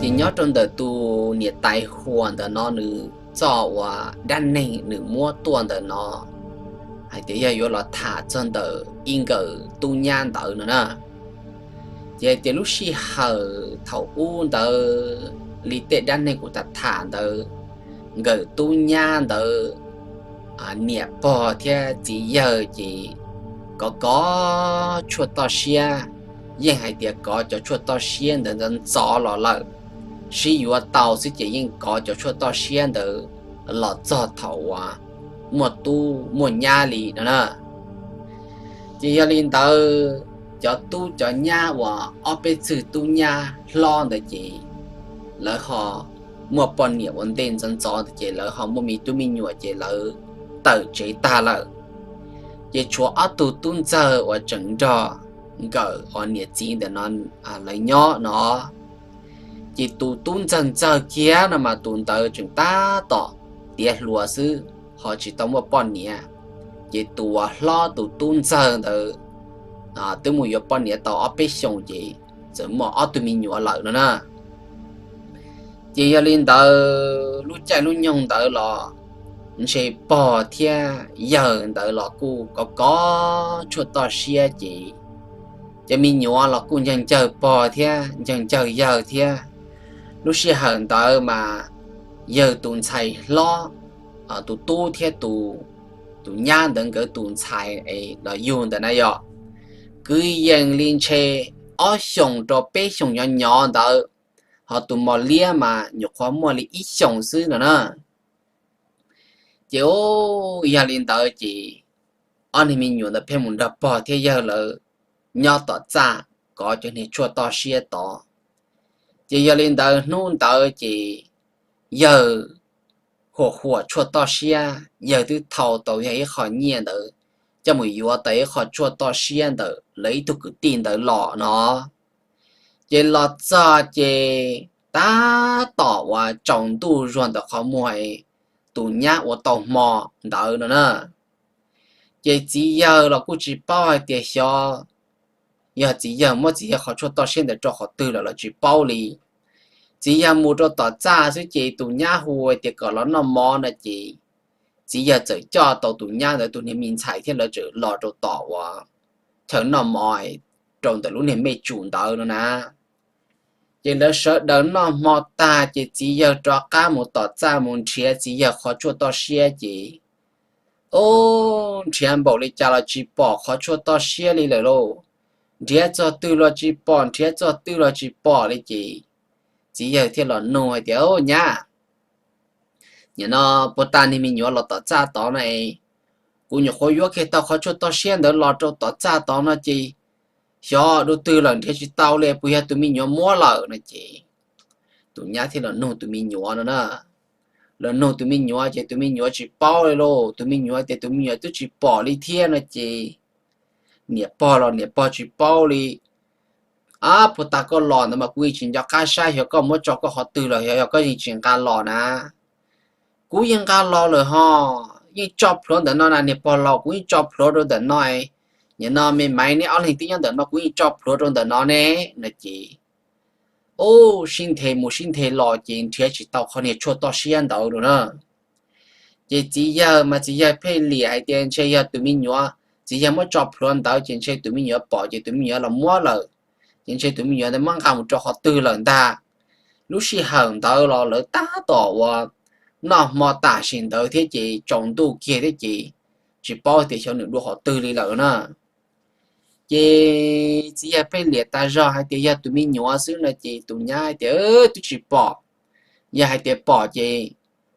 Ces nyob rau ntawm tus niam tais Huas ntawm no nws txoj uas dab neeg nws muab tuaj ntawm no hais tias yog yuav los tham txog ntawm ib nkawm tub nyab ntawd no na. Ces hais tias lub sij hawm thaum ub ntawd li tej dab neeg kuv tham tham ntawd, nkawm tub nyab ntawd niam pog thiab txiv yawg ces kov kov tshuaj toj siab, yeej hais tias kov cov tshuaj toj siab ntawd ntxov ntxov los lawm, sib yuav tau xwb ces yeej kov cov tshuaj toj siab ntawd los txog thaum uas muaj tub muaj nyab li no na. Ces yog li ntawd, cov tub cov nyab uas ob peb txwg tub nyab hlob ntawd ces lawv ho muaj poj niam ua ntej ntxov ntxov ntawd ces lawv ho muaj me tub me nyuam ces lawv tawm tsev tag lawm. Ces tshuav ob tug tub ntxawg uas tseem nrog nkawm uas niam txiv ntawm no lawv nyob no. Ces tus tub ntxawg ntxawg kiag no mas tus ntawd tseem tab tom tiav hluas xwb, ho tsis tau muaj poj niam. Ces tus uas hlob tus tub ntxawg ntawd twb mus yuav poj niam tau ob peb xyoos ces txawm muaj ob tug me nyuam lawm no na. Ces yog li ntawd lub caij lub nyoog ntawd los ntshe pog thiab yawg ntawd los kuj kov kov tshuaj toj siab ces cov me nyuam los kuj ncawg ncawg pog thiab ncawg ncawg yawg thiab. Lub sij hawm ntawd mas yawg tus ntxhais hlob, tus tub thiab tus nyab ntawd nkawd tus ntxhais los yug ntawd na yog, kwv yees li ntshe ob xyoos rau peb xyoos nyov nyov ntawd, ho tus mos liab mas nyuam qhuav muaj li ib xyoos xwb no na. Ces yog li ntawd ces ob niag me nyuam ntawd pheej mus nrog pog thiab yawg lawv nyob tom txaj kov cov niag tshuaj toj siab tod. Ces yog li ntawd hnub ntawd ces yawg huam huam tshuaj toj siab, yawg twb thau tau yog ib qho nyiaj ntawd coj mus yuav tau ib qho tshuaj toj siab ntawm lawv ib tug kwv tij ntawd los no. Ces los txog ces tab tom uas tsaus ntuj zuag ntawm qhov muag, tus nyab ua tau hmo ntawd no na. Ces txiv yawg los kuj tsis paub hais tias xyov yog txiv yawg muab txiv yawg qhov tshuaj toj siab ntawd rau qhov twg lawm los tsis paub li. Txiv yawg mus rau tom txaj xwb ces tus nyab hu tias kom los noj mov no ces txiv yawg txawm coj tau tus nyab ntawd tus niag me ntxhais thiab lawv txawm los rau tom uas chaw noj mov rau ntawm lub niag mej tsum ntawd no na. Ces lawv sawv daws noj hmo tag ces txiv yawg rov qab mus tom txaj mus nrhiav txiv yawg qhov tshuaj toj siab ces, o, nrhiav npaum li cas los tsis pom qhov tshuaj toj siab li lawm lauj. Nrhiav txog twg los tsis pom, nrhiav txog twg los tsis pom li ces txiv yawg thiaj los nug hais tias, Au nyab, nim no puag ta niag me nyuam los tom txaj tod no, kuv nyuam qhuav yuav kiag tau qhov tshuaj toj siab ntawd los rau tom txaj tod no ces xyov dua twg lawm nrhiav tsis tau li, puas yog tus me nyuam muab lawm no ces tus nyab thiaj los nug tus me nyuam no na. Los nug tus me nyuam ces tus me nyuam tsis paub li lauj, tus me nyuam tias tus me nyuam twb tsis pom li thiab no ces niam pog los niam pog tsis paub li. Ab, puag ta koj los ntawd mas kuv yeej tsis nco qab saib xyov koj muab tso koj qhov twg los xyov yog koj yeej tsis nqa los na. Kuv yeej nqa los lawm ho, yeej tso plhuav ntawm no na niag pog laus, kuv yeej tso plhuav rau ntawm no. Nim no me maiv neb ob leeg twb nyob ntawm no kuv yeej tso plhuav rau ntawm no ne no ces, u, sib nthe mus sib nthe los ces nrhiav tsis tau qhov niag tshuaj toj siab ntawd lawm na. Ces txiv yawg mas txiv yawg pheej liam hais tias ntshe yog tus me nyuam, txiv yawg muab tso plhuav ntawd ces ntshe tus me nyuam pom ces tus me nyuam los muab lawm, ces ntshe tus me nyuam ntawd muab nqa mus rau qhov twg lawm ntag. Lub sij hawm ntawd los lawv tab tom uas noj hmo tam sim ntawd thiab ces tsaus ntuj kiag thiab ces tsis paub tias xyov nws dua qhov twg li lawm na. Ces txiv yawg pheej liam tas zog hais tias yog tus me nyuam xwb no ces tus nyab hais tias twb tsis pom. Yog hais tias pom ces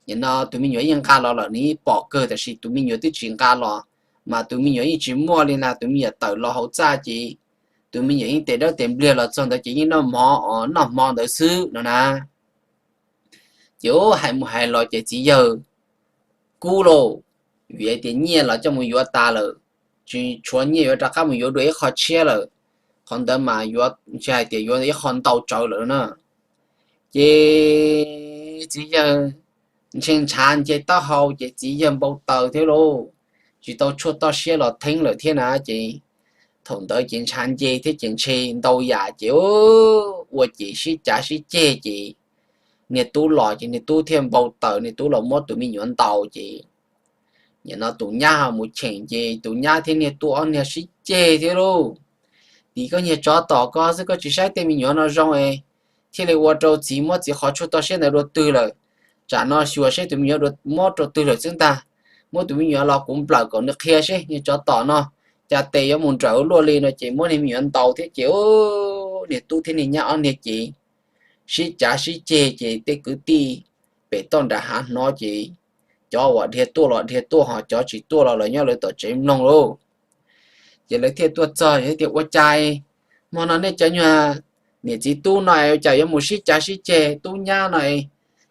nim no tus me nyuam yeej nqa los lawm, nws yeej pom kawg tab sis tus me nyuam twb tsis nqa los, mas tus me nyuam yeej tsis muaj li na, tus me nyuam tawm los hauv txaj ces tus me nyuam yeej tes dawb tes npliag los txog ntawd ces yeej noj hmo, noj hmo ntawd xwb no na. Ces hais mus hais los ces txiv yawg kub lauj, vim tias nyiaj los coj mus yuav tas lawm, tsis tshuav nyiaj yuav rov qab mus yuav dua ib qho tshiab lawm. Qhov ntawd mas yuav ntshe hais tias yuav ib qho ntau tsawv lawm na. Ces txiv yawg ntshe ntshav nce taub hau ces txiv yawg npau taws thiab lauj, tsis tau tshuaj toj siab los theeb lawm thiab na ces thaum ntawd ces ntshav nce thiab ces ntshe ntau yam ces ua ces sib cav sib ceg ces niag tub los ces niag tub thiaj npau taws, niag tub los muab tus me nyuam ntaus ces nim no tus nyab ho mus cheem ces tus nyab thiab niag tub ob niag sib ceg thiab lauj. Tim koj niag tsov tom koj xwb, koj tsis saib tej me nyuam no zoo es thiaj li ua rau txiv muab txiv qhov tshuaj toj siab ntawd dua twg lawm. Tsam no xyuas seb tus me nyuam muab rau twg lawm xwb ntag. Muab tus me nyuam los kuv nplawm kom nws qhia seb niag tsov tom no cas tes yuav mus nrawm luaj li no ces muab niag me nyuam ntaus thiab ces niag tub thiab niag nyab ob niag ces sib cav sib ceg ces tej kwv tij pem toj nram hav hnov ces cov uas dhia tuaj los dhia tuaj, ho cov tsis tuaj los lawv nyob lawv tom tsev mloog lauj. Ces lawv thiaj tuaj txog tias ua cas hmo no nej cov nyuag niam txiv tub no es cas yuav mus sib cav sib ceg, tub nyab no es,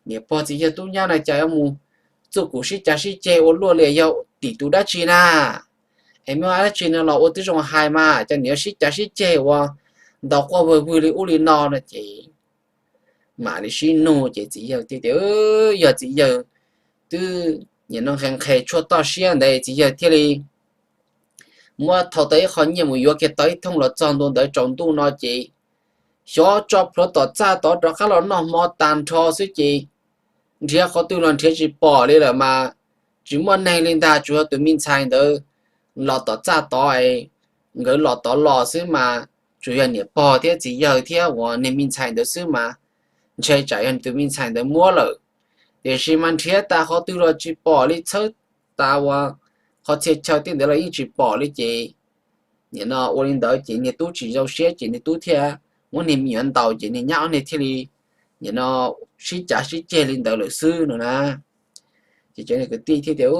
niam pog txiv yawg tub nyab no cas yuav mus txuj kum sib cav sib ceg ua luaj li, yog tim tus dab tsi na? Es muaj dab tsi no los ua tib zoo hais mas cas niam yuav sib cav sib ceg ua ntaus quaj vwg vwg li ub li no no ces mam li sib nug ces txiv yawg thiaj tias, yog txiv yawg twb nim no nqhis nqhis tshuaj toj siab ntawd txiv yawg thiaj li muab thau tau ib qho nyiaj mus yuav kiag tau ib thooj los txog ntua ntawd tsaus ntuj no ces xyov tso plhuav tom txaj tod rov qab los noj hmo tag nrho xwb ces nrhiav qhov twg los nrhiav tsis pom li lawm mas tsis muaj neeg li ntag, tsuas yog tus me ntxhais ntawd los tom txaj tod es nkawd los tod los xwb mas tsuas yog niam pog thiab txiv yawg thiab uas niag me ntxhais ntawd xwb mas ntshe tsam yog tus me ntxhais ntawd muab lawm. Tiam sis mas nrhiav tas qhov twg los tsis pom li, txhawb tas uas qhov txhia chaw tej ntawd los yeej tsis pom li ces nim no ua li ntawd ces niag tub tsis zoo siab ces niag tub thiaj muab niag me nyuam ntaus ces niag nyab ob niag thiaj li nim no sib cav sib ceg li ntawd lawm xwb no na. Ces cov niag kwv tij thiaj tias,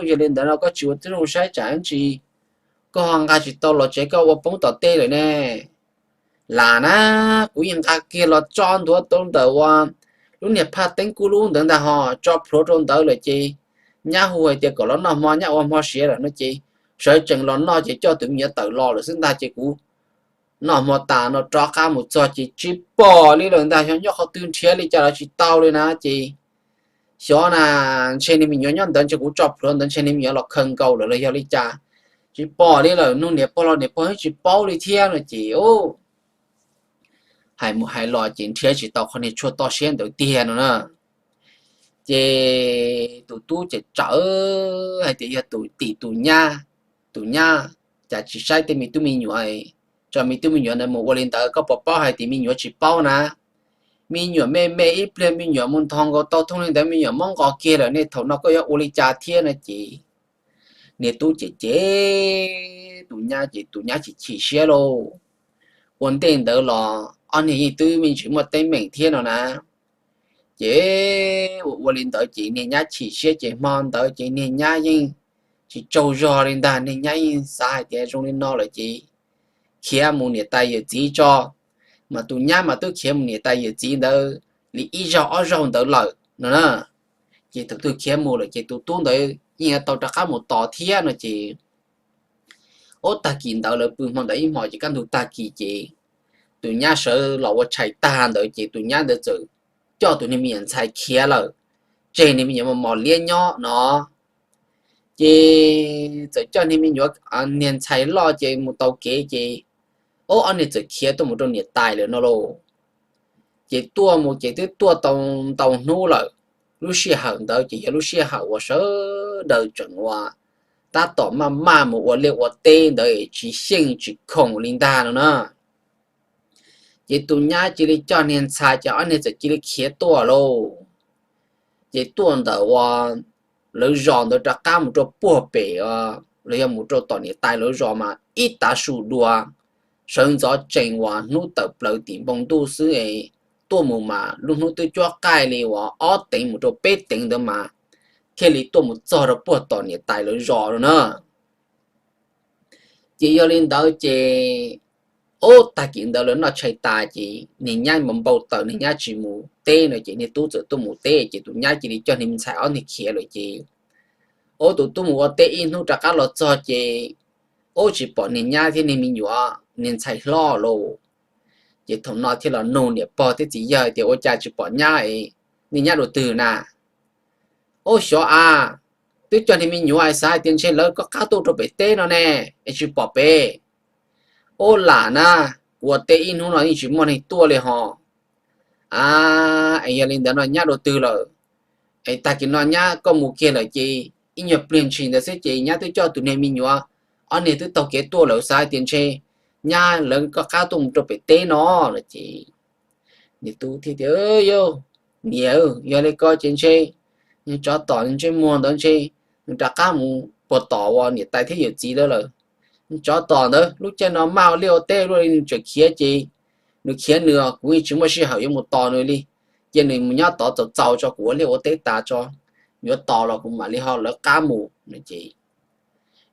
yog li ntawd no koj tsis ua tib zoo saib tsam ntsis koj ho nqa tsis tau los tsev koj ua poob tom teb lawm ne. Lam na, kuv yeej nqa kiag los tso ntua rau ntawm ua lub niag phaj teeb kub lub ntawd ntag, ho tso plhuav rau ntawd lawm ces nyab hu hais tias kom los noj hmo, nyab ua hmo siav lawm no ces sawv tsees los noj ces coj tus me nyuam tawm los lawm xwb ntag ces kuv noj hmo tas no rov qab mus txog ces tsis pom li lawm ntag, xyov nyob qhov twg nrhiav li cas los tsis tau li na ces xyov na, ntshe niag me nyuam nyob ntawd ntshe kuv tso plhuav ntawd ntshe niag me nyuam los khaws nkaus lawm los yog li cas, tsis pom li lawm, nug niam pog los niam pog yeej tsis paub li thiab no ces hais mus hais los ces nrhiav tsis tau qhov niag tshuaj toj siab ntawd tiag no na. Ces tus tub ces tsawm hais tias yog tus tim tus nyab, tus nyab cas tsis saib tej me tub me nyuam, tso me tub me nyuam ntawd mus ua li ntawd, koj puas paub hais tias me nyuam tsis paub na. Me nyuam me me ib pliag me nyuam mus nthos nkaus tau thooj li ntawd me nyuam muab nqos kiag lawm ne, thaum no koj yuav ua li cas thiab no ces niag tub ces cem tus nyab ces tus nyab chim chim siab lauj. Ua ntej ntawd los ob niag yeej twb me ntsis muaj teeb meem thiab no na. Ces ua ua li ntawd ces niag nyab chim siab ces hmo ntawd ces niag nyab yeej tsis tsaug zog li ntag, niag nyab yeej xav hais tias zoo li no lawm ces khiav mus niam tais yawm txiv tso. Mas tus nyab mas twb khiav mus niam tais yawm txiv ntawd li ib zaug ob zaug ntawd lawm no na. Ces tus twg khiav mus lawm ces tus tub ntawd yeej yuav tau rov qab mus tos thiab no ces ub, tag kis ntawd lawv pw hmo ntawd ib hmos ces kaj ntug tag kis ces tus nyab sawv los ua tshais tag ntawd ces tus nyab ntawd txawm coj tus niag me nyuam ntxhais khiav lawm, tseg niag me nyuam mos mos liab nyob no. Ces txawm coj niag me nyuam, niag ntxhais loj ces mus taus kev ces ub, ob niag txawm khiav tuaj mus rau niam tais lawm no lauj. Ces tuaj mus ces twb tuaj tau ntau hnub lawm. Lub sij hawm ntawd ces yog lub sij hawm uas sawv daws tseem uas tab tom maj maj mus ua liaj ua teb ntawd tsis xyeej tsis khoom li ntag no na. Ces tus nyab cia li coj niag ntxhais ces ob niag txawm cia li khiav tuaj lauj. Ces tuaj ntawm uas lawv zos ntawd rov qab mus rau puag pem los yog mus rau tom niam tais lawv zos mas ib tav su dua, sawv ntxov tsees uas hnub tawm plaws tim npoo ntuj xwb es tuaj mus mas lub hnub twb cuab qaij li uas ob teev mus rau peb teev ntawd mas thiaj li tuaj mus txog rau puag tom niam tais lawv zos lawm na. Ces yog li ntawd ces ub, tag kis ntawd lawv noj tshais tas ces niag nyab npau taws niag nyab tsis mus teb no ces niag tub txawm tuaj mus teb ces tus nyab cia li coj niag me ntxhais ob niag khiav lawm ces ub, tus tub mus ua teb ib hnub rov qab los txog ces ub, tsis pom niag nyab thiab niag me nyuam niag ntxhais hlob lauj. Ces thaum no thiaj los nug niam pog thiab txiv yawg tias ua cas tsis pom nyab es niag nyab dua twg na? Ub, xyov a, twb coj niag me nyuam es xav hais tias ntshe lawv kuj qab tuaj rau pem teb no ne, es tsis pom pem. Ub, lam na, kuv ua teb ib hnub no yeej tsis muaj neeg tuaj li ho. A, es yog li ntawd no nyab dua twg lawm? Es tag kis no nyab koj mus kiag lawm ces ib nyuag pliag ntshis ntawd xwb ces nyab twb coj tus niag me nyuam, ob niag twb taug kev tuaj lawm, xav hais tias ntshe nyab lawv koj qab tuaj mus rau pem teb no lawm ces nws tub thiaj tias, Yog, niam, yog li ko ces ntshe tsov tom ntsej muag ntawd ntshe nws rov qab mus puag tom uas niam tais thiab yawm txiv lawv lawm. Tsov tom ntawd lub caij no maj ua liaj ua teb luaj li nws tseem khiav ces nws khiav nws, kuv yeej tsis muaj sij hawm yuav mus tos nws li. Cia nws mus nyob tod txaus txaus tso, kuv ua liaj ua teb tas tso, yuav tos los kuv mam li ho lawv qab mus no ces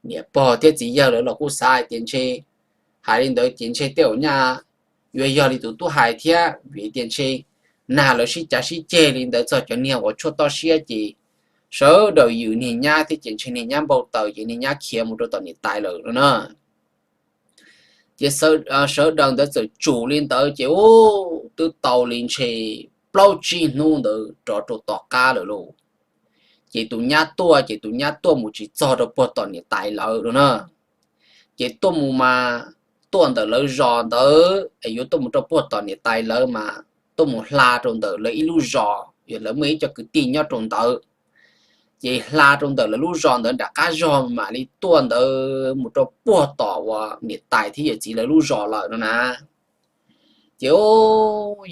niam pog thiab txiv yawg lawv los kuj xav hais tias ntshe hais li ntawd ces ntshe tej zaum nyaj yuav yog li tus tub hais thiab, vim tias ntshe nag lawv sib cav sib ceg li ntawd txog cov niag uas tshuaj toj siab ces sawv daws yws niag nyab thiab ces ntshe niag nyab npau taws ces niag nyab khiav mus rau tom niam tais lawm no na. Ces sawv daws ntawd txawm tsum li ntawd ces ub twb tau li ntshe plaub tsib hnub ntawd rov rau tom qab lawm lauj. Ces tus nyab tuaj ces tus nyab tuaj mus tsis txog rau puag tom niam tais lawm no na. Ces tuaj mus mas tuaj ntawm lawv zos ntawd es yuav tuaj mus rau puag tom niam tais lawv mas tuaj mus hla rau ntawm lawv ib lub zos, yog lawv muaj ib co kwv tij nyob rau ntawd. Ces hla rau ntawm lawv lub zos ntawd nram qab zog mam li tuaj ntawd mus rau puag tom uas niam tais thiab yawm txiv lawv lub zos lawm no na. Ces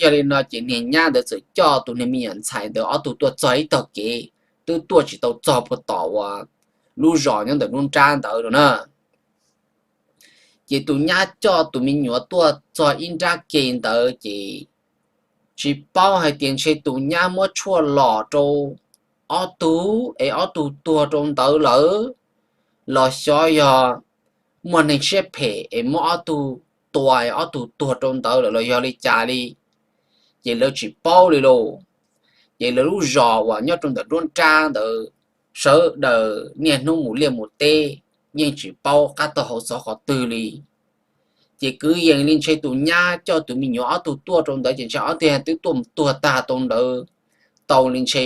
yog li no ces niag nyab ntawd txawm coj tus niag me nyuam ntxhais ntawd ob tug tuaj txog ib tog kev, twb tuaj tsis tau txog puag tom uas lub zos nyob ntawm lub nrab ntawd no na. Ces tus nyab coj tus me nyuam tuaj txog ib nrab ke ntawd ces tsis paub hais tias ntshe tus nyab muab tshuaj los rau ob tug es ob tug tuag rau ntawd lawm, los xyov yog muaj neeg siab phem es muab ob tug tua es ob tug tuag rau ntawd lawm los yog li cas li. Ces lawv tsis paub li lauj. Ces lawv lub zos uas nyob rau ntawm nruab nrab ntawd sawv daws niaj hnub mus liaj mus teb, yeej tsis paub qab taug hauv xov qhov twg li. Ces kwv yees li ntshe tus nyab coj tus me nyuam ob tug tuaj rau ntawd ces ntshe ob tug twb tuaj mus tuag tag tau ntawd tau li ntshe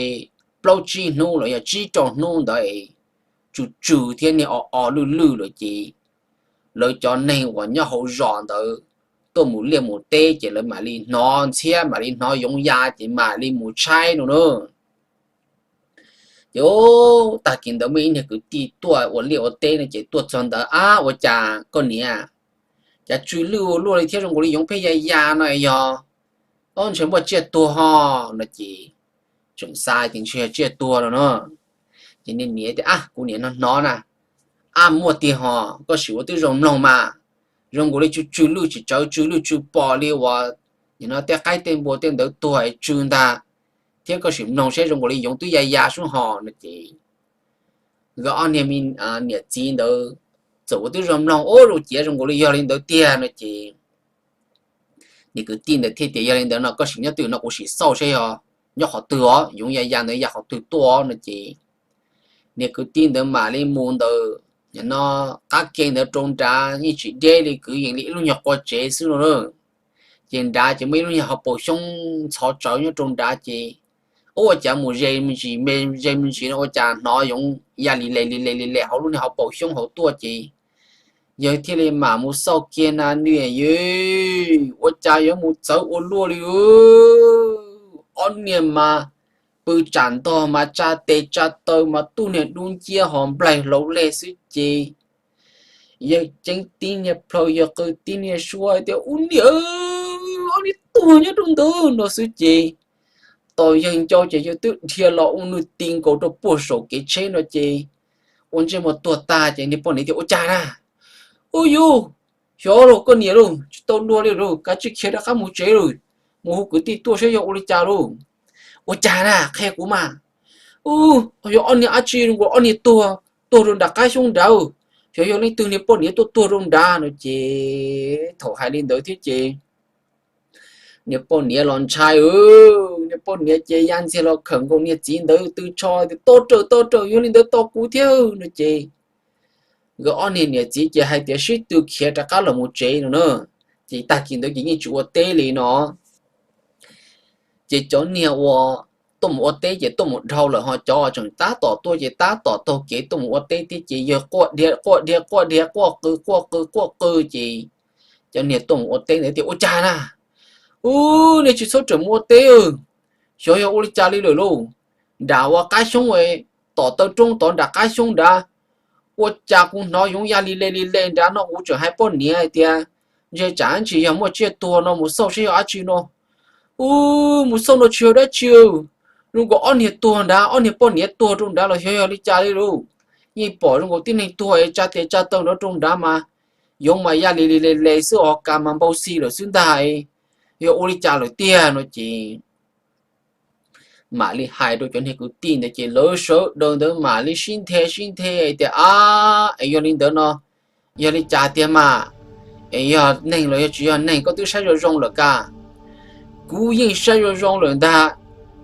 plaub tsib hnub los yog tsib rau hnub ntawd es tsw tsw thiab niag o o lwj lwj lawm ces lawv cov neeg uas nyob hauv zos ntawd tuaj mus liaj mus teb ces lawv mam li hnov ntxhiab mam li hnov yoov ya ces mam li mus tshaib no na. Ces tag kis ntawd muaj ib niag kwv tij tuaj ua liaj ua teb no ces tuaj txog ntawd, Ab, ua cas koj niam, cas tsw lwj ua luaj li thiab zoo nkaus li yoov pheej ya ya no yog, o, ntshe muaj tsiaj tuag ho no ces tseem xav tias ntshe yog tsiaj tuag no no. Ces niag niam tias, Ab, kuv niam no hnov na, ab, muaj tiag ho, koj sim ua tib zoo mloog mas, zoo nkaus li tsw tsw lwj tsis tsawv tsw lwj tsw pom li uas nim no tej qaib tej npua tej ntawd tuag es tsw ntag, thiab koj sim mloog saib zoo nkaus li yoov twb ya ya sub ho no ces nkawd ob niag niam txiv ntawd txawm ua tib zoo mloog, Ub, zoo ciav zoo nkaus li yog li ntawd tiag no ces niag kwv tij ntawd thiaj tias, Yog li ntawd no koj sim nyob twj ywm no kuv sim xauj saib yog nyob qhov twg os, yoov ya ya ntawd ya qhov twg tuaj no ces niag kwv tij ntawd mam li mus ntawm no qab ke ntawd rau nrad yeej tsis deb li, kwv yees li ib lub nyuag qua tsev xwb no na. Ces nrad ces muaj ib lub nyuag hauv paus xyoob ntxhov tsawv nyob rau nrad ces ua cas mus ze me ntsis me ntsis no ua cas hnov yoov ya li le li le li le hauv lub niag hauv paus xyoob hauv tuaj ces yawg thiaj li mam mus xauj kiag na, Niam yej, ua cas yuav mus txawv ua luaj li. Ob niag mas pw tsam ntog mas tsa tes tsa taw mas tub niag dub nciab ho nplaig hlaus leg xwb ces yawg ceeb tib niag plhaw yawg qw tib niag suab tias, Ub niam, ob niag tuag nyob rau ntawd no xwb ces tos yawg ncau ces yawg twb dhia los ua nws ti nkaus rau puag saum kev tsheb no ces ua ntsej muag tuag tag ces niag poj niam tias, Ua cas na? Ub yus, xyov lauj koj niam lauj, tsis tau luag li lauj, kav tsij khiav rov qab mus tsev lauj, mus hu kwv tij tuaj saib yog ua li cas lauj. Ua cas na, qhia kuv mas. Ub, yog ob niag dab tsi zoo nkaus ob niag tuag tuag rau nram qab xyoob nrad, xyov yog leej twg niag poj niam tuaj tuag rau nrad no ces thaum hais li ntawd thiab ces niag poj niam los ntshai, niag poj niam ces ya ntxiag los khawm nkaus niag txiv ntawd tw tsho tias, Tob rawm, tob rawm, yog li ntawd tos kuv thiab no ces nkawd ob niag niam txiv ces hais tias sib tw khiav rov qab los mus tsev no na. Ces tag kis ntawd ces yeej tsis ua teb li no. Ces cov niag uas tuaj mus ua teb ces tuaj mus dhau lawm ho cov tseem tab tom tuaj ces tab tom taug kev tuaj mus ua teb thiab ces yawg quaj dhia quaj dhia quaj dhia quaj qw quaj qw quaj qw ces cov niag tuaj mus ua teb ntawd tias, Ua cas na? Ub, nej tsis txhob rawm mus ua teb, xyov yog ua li cas li lawm lauj. Nram ua qab xyoob, tom taw roob tod nram qab xyoob nrad, ua cas kuv hnov yoov ya li le li le nrad no, kuv tseem hais poj niam hais tias, ntshe tsam ntsis yog muaj tsiaj tuag no, mus xauj saib yog dab tsi no. Ub, mus xauj no tsis yog dab tsi, zoo nkaus ob niag tuag nrad, ob niag poj niam tuag rau nrad los xyov yog li cas li lauj. Yeej pom zoo nkaus tib neeg tuag es tsa tes tsa taw nrov rau nrad mas, yoov mas ya li li le le xwb, ho kas mas npau xi lawm xwb ntag. Yog ua li cas lawm tiag no ces mam li hais rau cov niag kwv tij ntawd ces lawv sawv daws ntawd mam li sib nthe sib nthe tias, ab, es yog li ntawd no, yog li cas tiag mas, es yog neeg los yog tsis yog neeg, koj twb saib zoo zoo lawm ka? Kuv yeej saib zoo zoo lawm ntag,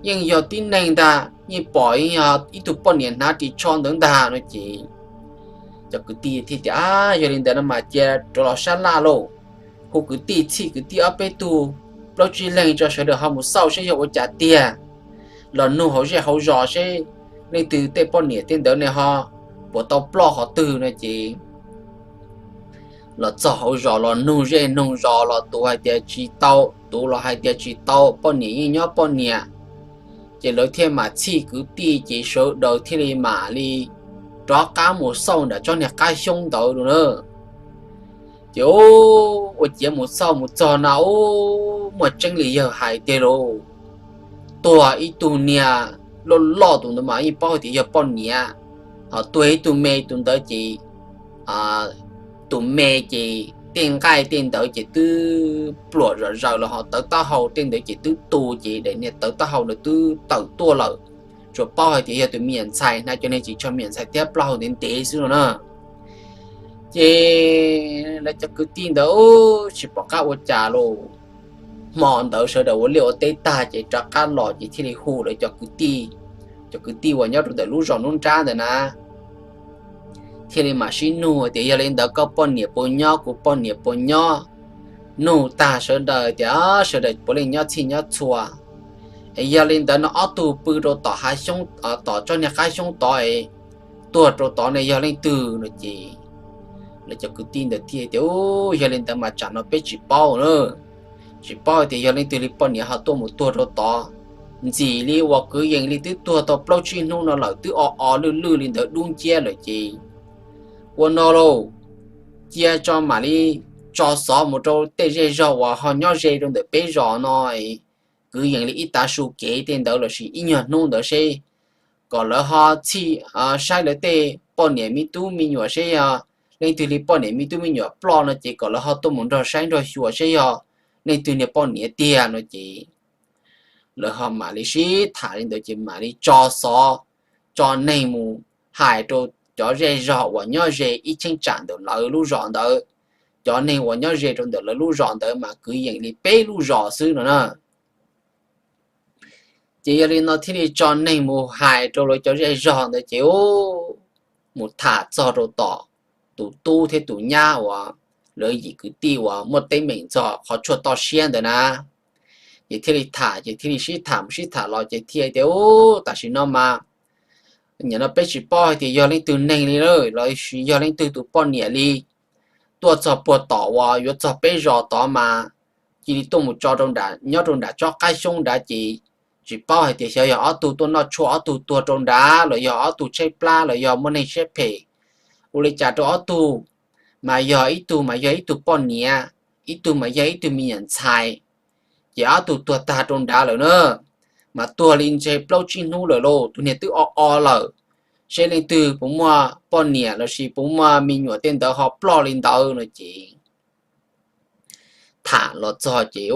yeej yog tib neeg ntag, yeej pom yeej yog ib tug poj niam hnav ris tsho ntawd ntag no ces cov kwv tij thiaj tias, yog li ntawd no mas cia rov los sab laj lauj, hu kwv tij txhij kwv tij ob peb tug, plaub tsib leeg tso, sawv daws ho mus xauj saib yog ua cas tiag, los nug hauv zej hauv zos seb leej twg tej poj niam tej ntawd ne ho puas tau ploj qhov twg no ces los txog hauv zos los nug zej nug zos los tus hais tias tsis tau, tus los hais tias tsis tau, poj niam yeej nyob poj niam. Ces lawv thiaj mam txhij kwv tij ces sawv daws thiaj li mam li rov qab mus xauj nram tsob niag qab xyoob ntawd na. Ces ua ciav mus xauj mus txog na, ub, muaj tseeb li yawg hais tiag lauj. Tuag ib tug niag loj loj, tus ntawd mas yeej paub hais tias yog poj niam, ho tuag ib tug me, tus ntawd ces tus me ces tej nqaij tej ntawd ces twb pluam zom zaws los ho tawv taub hau tej ntawd ces twb tu ces daim niag tawv taub hau ntawd twb tawm tuaj lawm. Tsuas paub hais tias yog tus me nyuam ntxhais hnav cov niag ris tsho me nyuam ntxhais thiab plaub hau ntev ntev xwb no na. Ces lawv cov kwv tij ntawd tsis pom qab ua cas lauj. Hmo ntawd sawv daws ua liaj ua teb tag ces rov qab los ces thiaj li hu lawv cov kwv tij, cov kwv tij uas nyob rau ntawm lub zos nruab nrab ntawd na, thiaj li mam sib nug tias, yog li ntawd koj poj niam puas nyob, kuv poj niam puas nyob? Nug tag sawv daws tias sawv daws puav leej nyob txhij nyob txhua. Es yog li ntawd no ob tug pw rau tom hav xyoob, tom tsob niag qab xyoob tod es tuag rau tod ne yog leej twg no ces lawv cov kwv tij ntawd thiaj tias, yog li ntawd mas tsam no peb tsis paub na, tsis paub tias yog leej twg li poj niam ho tuaj mus tuag rau tod. Ntxim li uas kwv yees li twb tuag tau plaub tsib hnub no lawm, twb o o lwj lwj li ntawd dub nciab lawm ces ua no lauj, cia tso mam li tso xov mus rau tej zej zog uas ho nyob ze rau ntawm peb zos no, kwv yees li ib tav su kev tej ntawd lossis ib nyuag hnub ntawd seb kom lawv ho txhij saib lawv tej poj niam me tub me nyuam seb yog leej twg li poj niam me tub me nyuam ploj no ces kom lawv ho tuaj mus nrog saib nrog xyuas seb yog leej twg niag poj niam tiag no ces lawv ho mam li sib tham li ntawd ces mam li tso xov, tso neeg mus hais rau cov zej zog uas nyob ze ib cheeb tsam ntawm lawv lub zos ntawd. Cov neeg uas nyob ze rau ntawm lawv lub zos ntawd mas kwv yees li peb lub zos xwb no na. Ces yog li no thiaj li tso neeg mus hais rau lawv cov zej zog ntawd ces mus tham txog rau tom tus tub thiab tus nyab uas lawv yim kwv tij uas muaj teeb meem txog qhov tshuaj toj siab ntawd na. Ces thiaj li tham, ces thiaj li sib tham mus sib tham los ces thiaj tias, ub, tam sim no mas nim no peb tsis paub hais tias yog leej twg neeg li lawm lossis yog leej twg tus poj niam li. Tuaj txog puag tom uas yuav txog peb zos tod mas cia li tuaj mus tso rau nram, nyob rau nram tsob qab xyoob nrad ces tsis paub hais tias xyov yog ob tug tuaj noj tshuaj ob tug tuag rau nrad los yog ob tug tshaib plab los yog muaj neeg siab phem ua li cas rau ob tug, mas yog ib tug mas yog ib tug poj niam, ib tug mas yog ib tug me nyuam ntxhais. Ces ob tug tuag tag rau nrad lawm na, mas tuag li ntshe plaub tsib hnub lawm lauj, tus niag twb o o lawm. Seb leej twg puas muaj poj niam lossis puas muaj me nyuam tej ntawd ho ploj li ntawd no ces tham los txog ces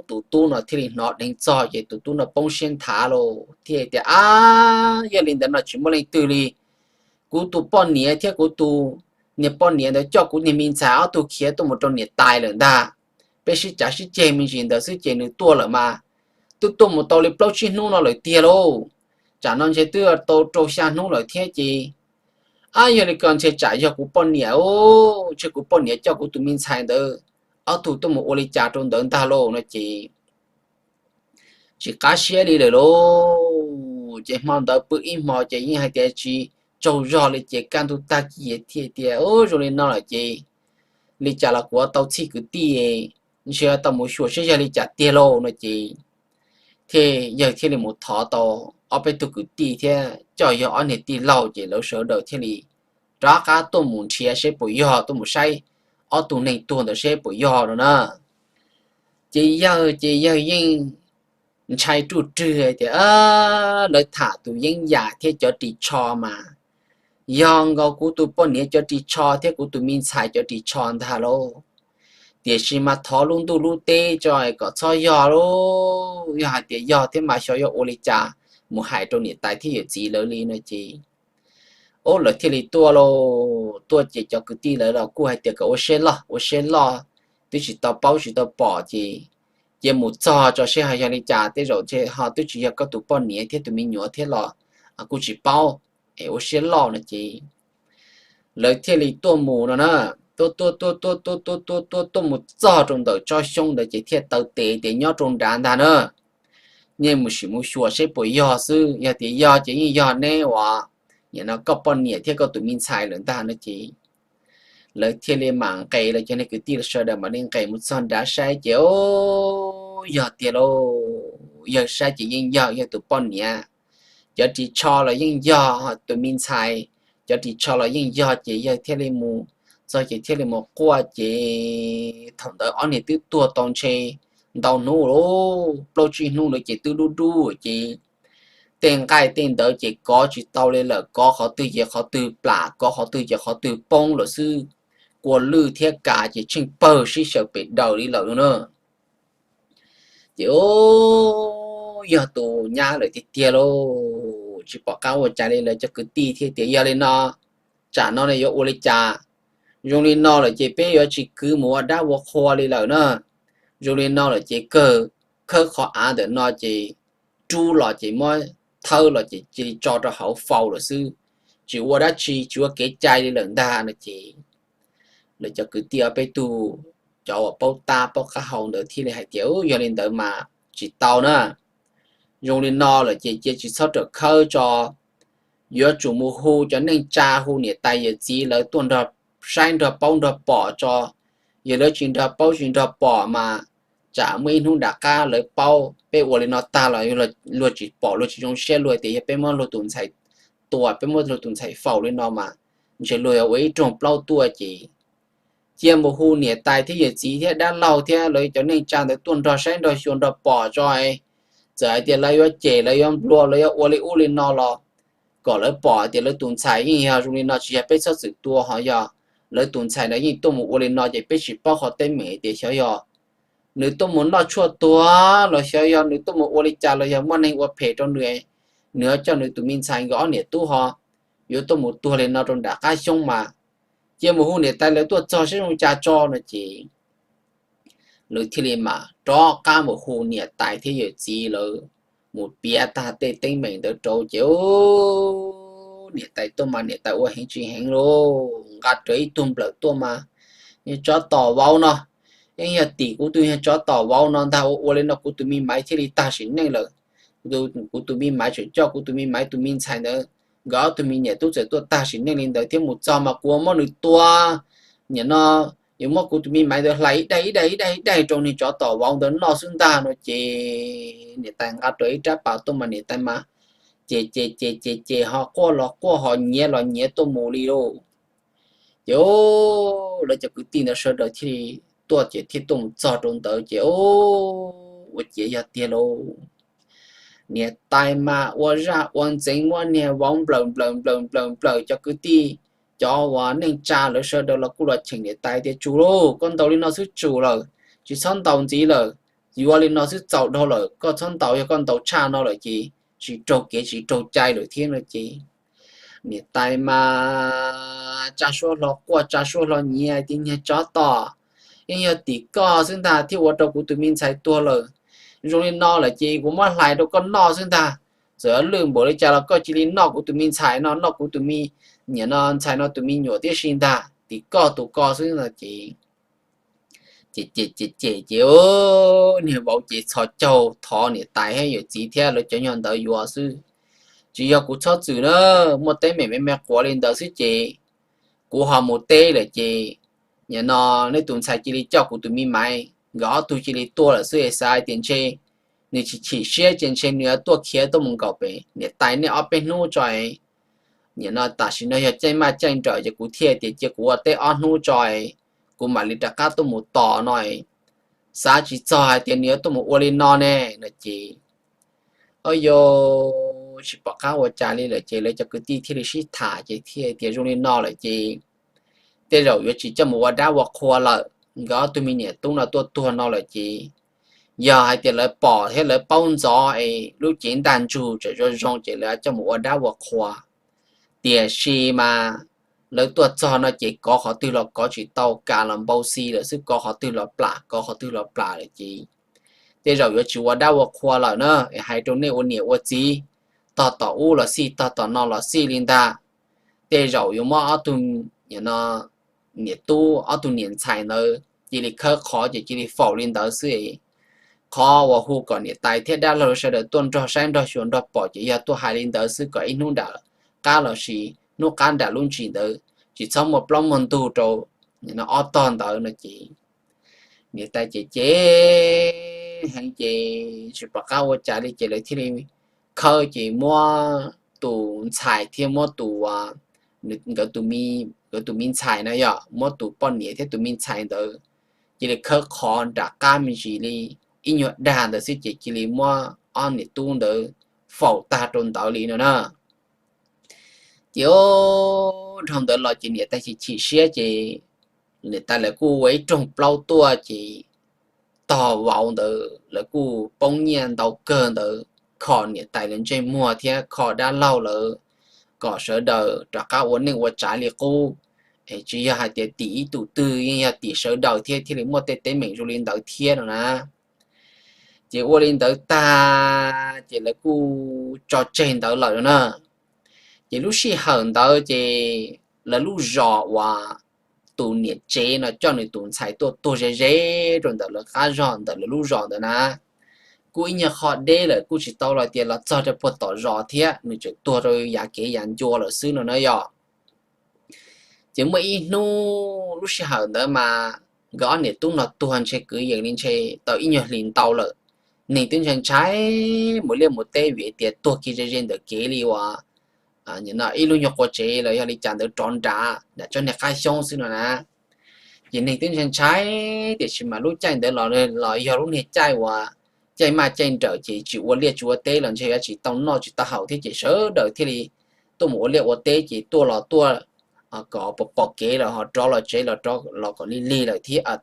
tus tub no thiaj li hnov dheev txog ces tus tub no poob siab nthav lauj, thiaj tias, ab, yog li ntawd no tsis muaj leej twg li. Kuv tus poj niam thiab kuv tus niag poj niam ntawd coj kuv niag me ntxhais ob tug khiav tuaj mus rau niam tais lawm ntag. Peb sib cav sib ceg me ntsis ntawd xwb ces nws tuaj lawm mas twb tuaj mus tau li plaub tsib hnub no lawm tiag lauj. Tsam no ntshe twb tau rau xya hnub lawm thiab ces, ab, yog li ko ntshe tsam yog kuv poj niam, ntshe kuv poj niam coj kuv tus me ntxhais ntawd ob tug tuaj mus ua li cas rau ntawd ntag lauj no ces tsis qab siab li lawm lauj. Ces hmo ntawd pw ib hmo ces yeej hais tias tsis tsaug zog li ces kaj ntug tag kis thiaj tias, ub, zoo li no lawm ces li cas los kuv tau txhij kwv tij ntshe tau mus xyuas seb yog li cas tiag lauj no ces thiaj yawg thiaj li mus thov tau ob peb tug kwv tij thiab coj yawg ob niag tij laug ces lawv sawv daws thiaj li rov qab tuaj mus nrhiav seb puas yog, tuaj mus saib ob tug neeg tuag ntawd seb puas yog no na. Ces yawg ces yawg yeej ntshai ruj rwg tias lawv tham tus yeeb yam thiab cov ris tsho mas yog nkaus kuv tus poj niam cov ris tsho thiab kuv tus me ntxhais cov ris tsho ntag lauj. Tiam sis mas thov lub ntuj lub teb tso kom txhob yog lauj, yog hais tias yog thiab mas xyov yuav ua li cas mus hais rau niam tais thiab yawm txiv lawv li no ces, ub, lawv thiaj li tuaj lauj. Tuaj ces cov kwv tij lawv los kuj hais tias kom ua siab loj, ua siab loj, twb tsis tau paub tsis tau pom ces cia mus txog tso seb ho yog li cas, tej zaum ho twb tsis yog koj tus poj niam thiab tus me nyuam thiab los kuj tsis paub, es ua siab loj no ces lawv thiaj li tuaj mus no na. Tuaj tuaj tuaj tuaj tuaj tuaj tuaj tuaj tuaj mus txog rau ntawm tsob xyoob ntawd ces thiaj taw tes tias nyob rau nrad ntag na, nej mus sim mus xyuas seb puas yog xwb, yog tias yog ces yeej yog neb uas nim no koj poj niam thiab koj tus me ntxhais lawm ntag no ces lawv thiaj li mam nqes, lawv cov niag kwv tij sawv daws mam li nqes mus txog nrad saib ces, ub, yog tiag lauj, yawg saib ces yeej yog yawg tus poj niam, cov ris tsho los yeej yog tus me ntxhais, cov ris tsho los yeej yog ces yawg thiaj li mus txog ces thiaj li mus quaj ces thaum ntawd ob niag twb tuag tau ntshe ntau hnub lauj, plaub tsib hnub ntawd ces twb dub dub ces tej nqaij tej ntawd ces kov tsis tau li lawm, kov qhov twg ces qhov twg plam, kov qhov twg ces qhov twg poob lawm xwb, kua lwj thiab kas ces tsheej pawg sib xyaw pes daws li lawm no na. Ces, ub, yog tus nyab lawm tiag tiag lauj, tsis pom qab ua cas li. Lawv cov kwv tij thiaj tias yog li no, tsam no ne yuav ua li cas? Zoo li no lawm ces peb yuav tsis kwv mus ua dab ua qhua li lawm na. Zoo li no lawm ces kawg khawb qhov av ntawm no ces rub los ces muab thawb los ces cia li tso rau hauv faus lawm xwb, tsis ua dab tsi, tsis ua kev cai li lawm ntag no ces lawv cov kwv tij ob peb tug, cov uas paub tab paub qab hau ntawd thiaj li hais tias, ub, yog li ntawd mas tsis tau na. Zoo li no lawm ces cia tsis txhob rawm khawb tso, yuav tsum mus hu cov neej tsa, hu niam tais yawm txiv lawv tuaj nrog saib nrog paub nrog pom tso. Yog lawv tsis nrog paub tsis nrog pom mas tsam muaj ib hnub nram qab lawv paub peb ua li no tag los luag tsis pom, luag tsis zoo siab, luag tias yog peb muab luag tus ntxhais tua, peb muab luag tus ntxhais faus li no mas ntshe luag yuav ua ib rooj plaub tuaj ces cia mus hu niam tais thiab yawm txiv thiab dab laug thiab lawv cov neej tsa ntawd tuaj nrog saib nrog xyuas nrog pom tso. Txawm hais tias lawv yuav cem lawv yuav nplua lawv yuav ua li ub li no los kom lawv pom tias lawv tus ntxhais yeej yog zoo li no, tsis yog peb txhob txwm tua, ho yog lawv tus ntxhais ntawd yeej tuaj mus ua li no ces peb tsis paub qhov teeb meem tias xyov yog nws tuaj mus noj tshuaj tuag los xyov yog nws tuaj mus ua li cas los yog muaj neeg ua phem rau nws, nws ho coj nws tus me ntxhais nkawd ob niam tub ho yuav tuaj mus tuag li no rau nram qab xyoob mas cia mus hu niam tais lawv tuaj txog saib zoo cas tso no ces lawv thiaj li mam rov qab mus hu niam tais thiab yawm txiv lawv mus piav tag tej teeb meem ntawd rau ces niam tais tuaj mas niam tais ua heev tsis heev lauj, nqa rawv ib tug nplawm tuaj mas, niag tsov tom vauv no, yeej yog tim kuv tus niag tsov tom vauv no ntag ua ua li no kuv tus me maiv thiaj li tag sim neej lawm. Kuv tus me maiv tseem coj kuv tus me maiv tus me ntxhais ntawd nkawd ob tug me niam tub txawm tuaj tag sim neej li ntawd thiab mus txog mas kuv muab nws tua, nim no yuav muab kuv tus me maiv ntawd hlais ib daig ib daig ib daig ib daig rau niag tsov tom vauv ntawd noj xwb ntag no ces niam tais nqa rawv ib rab pas tuaj mas niam tais mas ces ces ces ces ces ho quaj los quaj ho nyiav los nyiav tuaj mus li lauj. Ces lawv cov kwv tij ntawd sawv daws thiaj li tuaj ces thiaj tuaj mus txog rau ntawd ces ua ciav yog tiag lauj. Niam tais mas ua zaj ua ntxeev muab niag vauv nplawm nplawm nplawm nplawm nplawm cov kwv tij, cov uas neej tsa lawv sawv daws los kuj los cheem niam tais tias tsum lauj, koj ntaus li no xwb tsum lawm, tsis txhob ntaus ntxiv lawm, yuav li no xwb txaus dhau lawm, koj txhob ntaus, yog koj ntaus tshaj no lawm ces tsis raug kev tsis raug cai lawm thiab no ces niam tais mas tsa suab hlo quaj tsa suab hlo nyiav tias niag tsov tom, yeej yog tim koj xwb ntag thiaj ua rau kuv tus me ntxhais tuag lawm. Zoo li no lawm ces kuv muab hlais rau koj noj xwb ntag. Txawm lwj npaum li cas los koj cia li noj kuv tus me ntxhais no, noj kuv tus me, nim no ntxhais no tus me nyuam tib si ntag, tim koj tus ko xwb no ces ces ces ces ces ces niag vauv ces txhos caug thov niam tais thiab yawm txiv thiab lawv cov nyuag ntawd yuav xwb. Tsis yog kuv txhob txwm na, muaj teeb meem me me quav li ntawd xwb ces kuv ho mus teb lawm ces nim no nej tus ntxhais cia li coj kuv tus me maiv nkawd ob tug cia li tuaj lawm xwb es xav hais tias ntshe nws chim chim siab ces ntshe nws yuav tuaj khiav tuaj mus nkaum pem niam tais nej ob peb hnub tso. Nim no tam sim no yog caij maj caij nrawm ces kuv thiaj tias cia kuv ua teb ob hnub tso, kuv mam li rov qab tuaj mus tos no. Xav tsis txog hais tias nws yuav tuaj mus ua li no ne no ces, o yau, tsis pom qab ua cas li lawm ces lawv cov kwv tij thiaj li sib tham ces thiaj tias zoo li no lawm ces tej zaum yuav tsis coj mus ua dab ua qhua lawm. Nkawd ob tug me niam tub no tuaj tuag no lawm ces yog hais tias lawv pom thiab lawv paub ntxov es lub cev ntaj ntsug tseem zoo zoo ces lawv coj mus ua dab ua qhua. Tiam sis mas lawv tuaj txog no ces kov qhov twg los kov tsis tau, kas los npau xi lawm xwb, kov qhov twg los plam, kov qhov twg los plam lawm ces tej zaum yuav tsis ua dab ua qhua lawm na. Es hais rau nej ua niam ua txiv, tog tom ub los xij, tog tom no los xij li ntag, tej zaum yuav muab ob tug niam tub, ob tug niam ntxhais ntawd cia li khawb qhov ces cia li faus li ntawd xwb. Qhov uas hu kom niam tais thiab dab laug sawv daws tuaj nrog saib nrog xyuas nrog pom ces yog tuaj hais li ntawd xwb, kom ib hnub nram qab los sis hnub qab nram lub ntsis ntawd, tsis txhob muaj plaub muaj ntug rau ob tog ntawd no ces niam tais ces cem heev ces tsis pom qab ua cas li ces lawv thiaj li khawb ces muab tus ntxhais thiab muab tus, nkawd tus me ntxhais na yog muab tus poj niam thiab tus me ntxhais ntawd cia li khawb qhov nram qab me ntsis li ib nyuag dag ntawd xwb ces cia li muab ob niam tub ntawd faus tag rau ntawd li no na. Ces dhau ntawd los ces niam tais chim chim siab ces niam tais lawv kuj ua ib rooj plaub tuaj ces tog vauv ntawd lawv kuj poob nyiaj ntau kawg ntawd, kho niam tais lawv ntsej muag thiab kho dab laug lawv kom sawv daws rov qab ua neej ua tsav li qub. Tsis yog hais tias tim ib tug twg, yeej yog tim sawv daws thiab thiaj li muaj tej teeb meem zoo li ntawd thiab no na. Ces ua li ntawd tag ces lawv kuj tso tseg ntawd lawm no na. Ces lub sij hawm ntawd ces lawv lub zos uas tus niam tsev no coj nws tus ntxhais tuaj tuag ze ze rau ntawm lawv qab zos ntawm lawv lub zos ntawd na, kuj ib nyuag qho deb lawm, kuj tsis tau los tias los txog rau puag tom zos thiab, nws tseem tuag rau yav kev yav ncua lawm xwb no na yog. Ces muaj ib hnub lub sij hawm ntawd mas nkawd ob niam tub no tuag ntshe kwv yees li ntshe tau ib nyuag hlis ntau lawm. Neeg twb ntshai ntshai mus liaj mus teb vim tias tuag kiag ze ze ntawm kev li uas ib lub nyuag qua tsev los yog li cas ntawd rov nram nram tsob niag qab xyoob xwb no na. Ces neeg twb ntshai ntshai, tiam sis mas lub caij ntawd los yog lub niag caij uas caij maj caij nrawm ces tsis ua liaj tsis ua teb los ntshe yuav tsis tau noj tsis tau haus thiab ces sawv daws thiaj li tuaj mus ua liaj ua teb ces tuaj los tuaj kom pom pom kev lawm ho rov los tsev los rov los kom lig lig lawm thiab,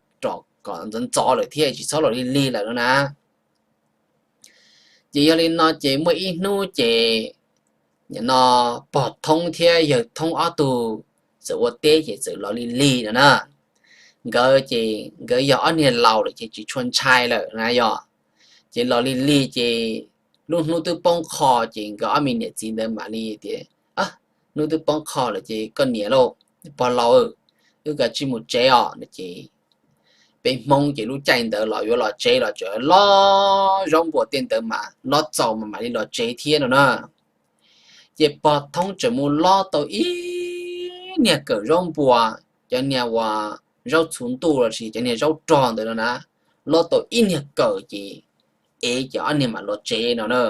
kom ntxov ntxov lawm thiab tsis txhob los lig lig lawm no na. Ces yog li no ces muaj ib hnub ces no pog Thoob thiab yawg Thoob ob tug txawm ua teb ces txawm los lig lig no na. Nkawd ces nkawd yog ob niag laus lawm ces tsis tshua ntshai lawm na yog. Ces los lig lig ces lub hnub twb poob qho ces nkawd ob me niam txiv ntawd mam li tias, hnub twb poob qho lawm ces koj niam lauj, pog laus, wb kav tsij mus tsev os no ces peb Hmoob ces lub caij ntawd los yuav los tsev los tsev, lob zaub npua tej ntawd mas lob txaus mas mam li los tsev thiab no na. Ces pog Thoob tseem mus lob tau ib niag kawm zaub npua, cov niag uas zaub txhuv ntuj los sis cov niag zaub rog ntawd no na, lob tau ib niag kawm ces ev ces ob niag mam los tsev no na.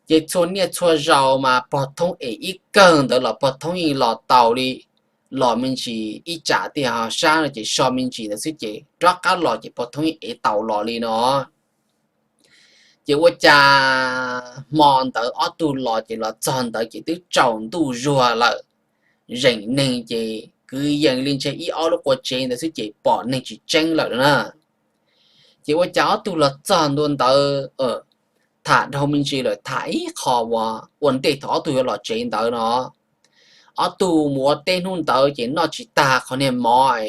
Ces txhua niaj txhua zaus mas pog Thoob ev ib kawm ntawd los pog Thoob yeej los taus li, los me ntsis ib tsam tej ho sab no ces so me ntsis ntawd xwb ces rov qab los ces pog Thoob yeej ev taus los li no. Ces ua cas hmo ntawd ob tug los ces los txog ntawd ces twb tsaus ntuj zuag lawm, zeem neeg ces kwv yees li ntshe ib ob lub qua tsev ntawd xwb ces pom neeg tsis tseeb lawm na. Ces ua cas ob tug los txog ntua ntawd, tham dhau me ntsis lawm tham ib qho uas ua ntej thaum ob tug yuav los tsev ntawd no, ob tug mus ua teb hnub ntawd ces noj tsis tag qhov niag mov,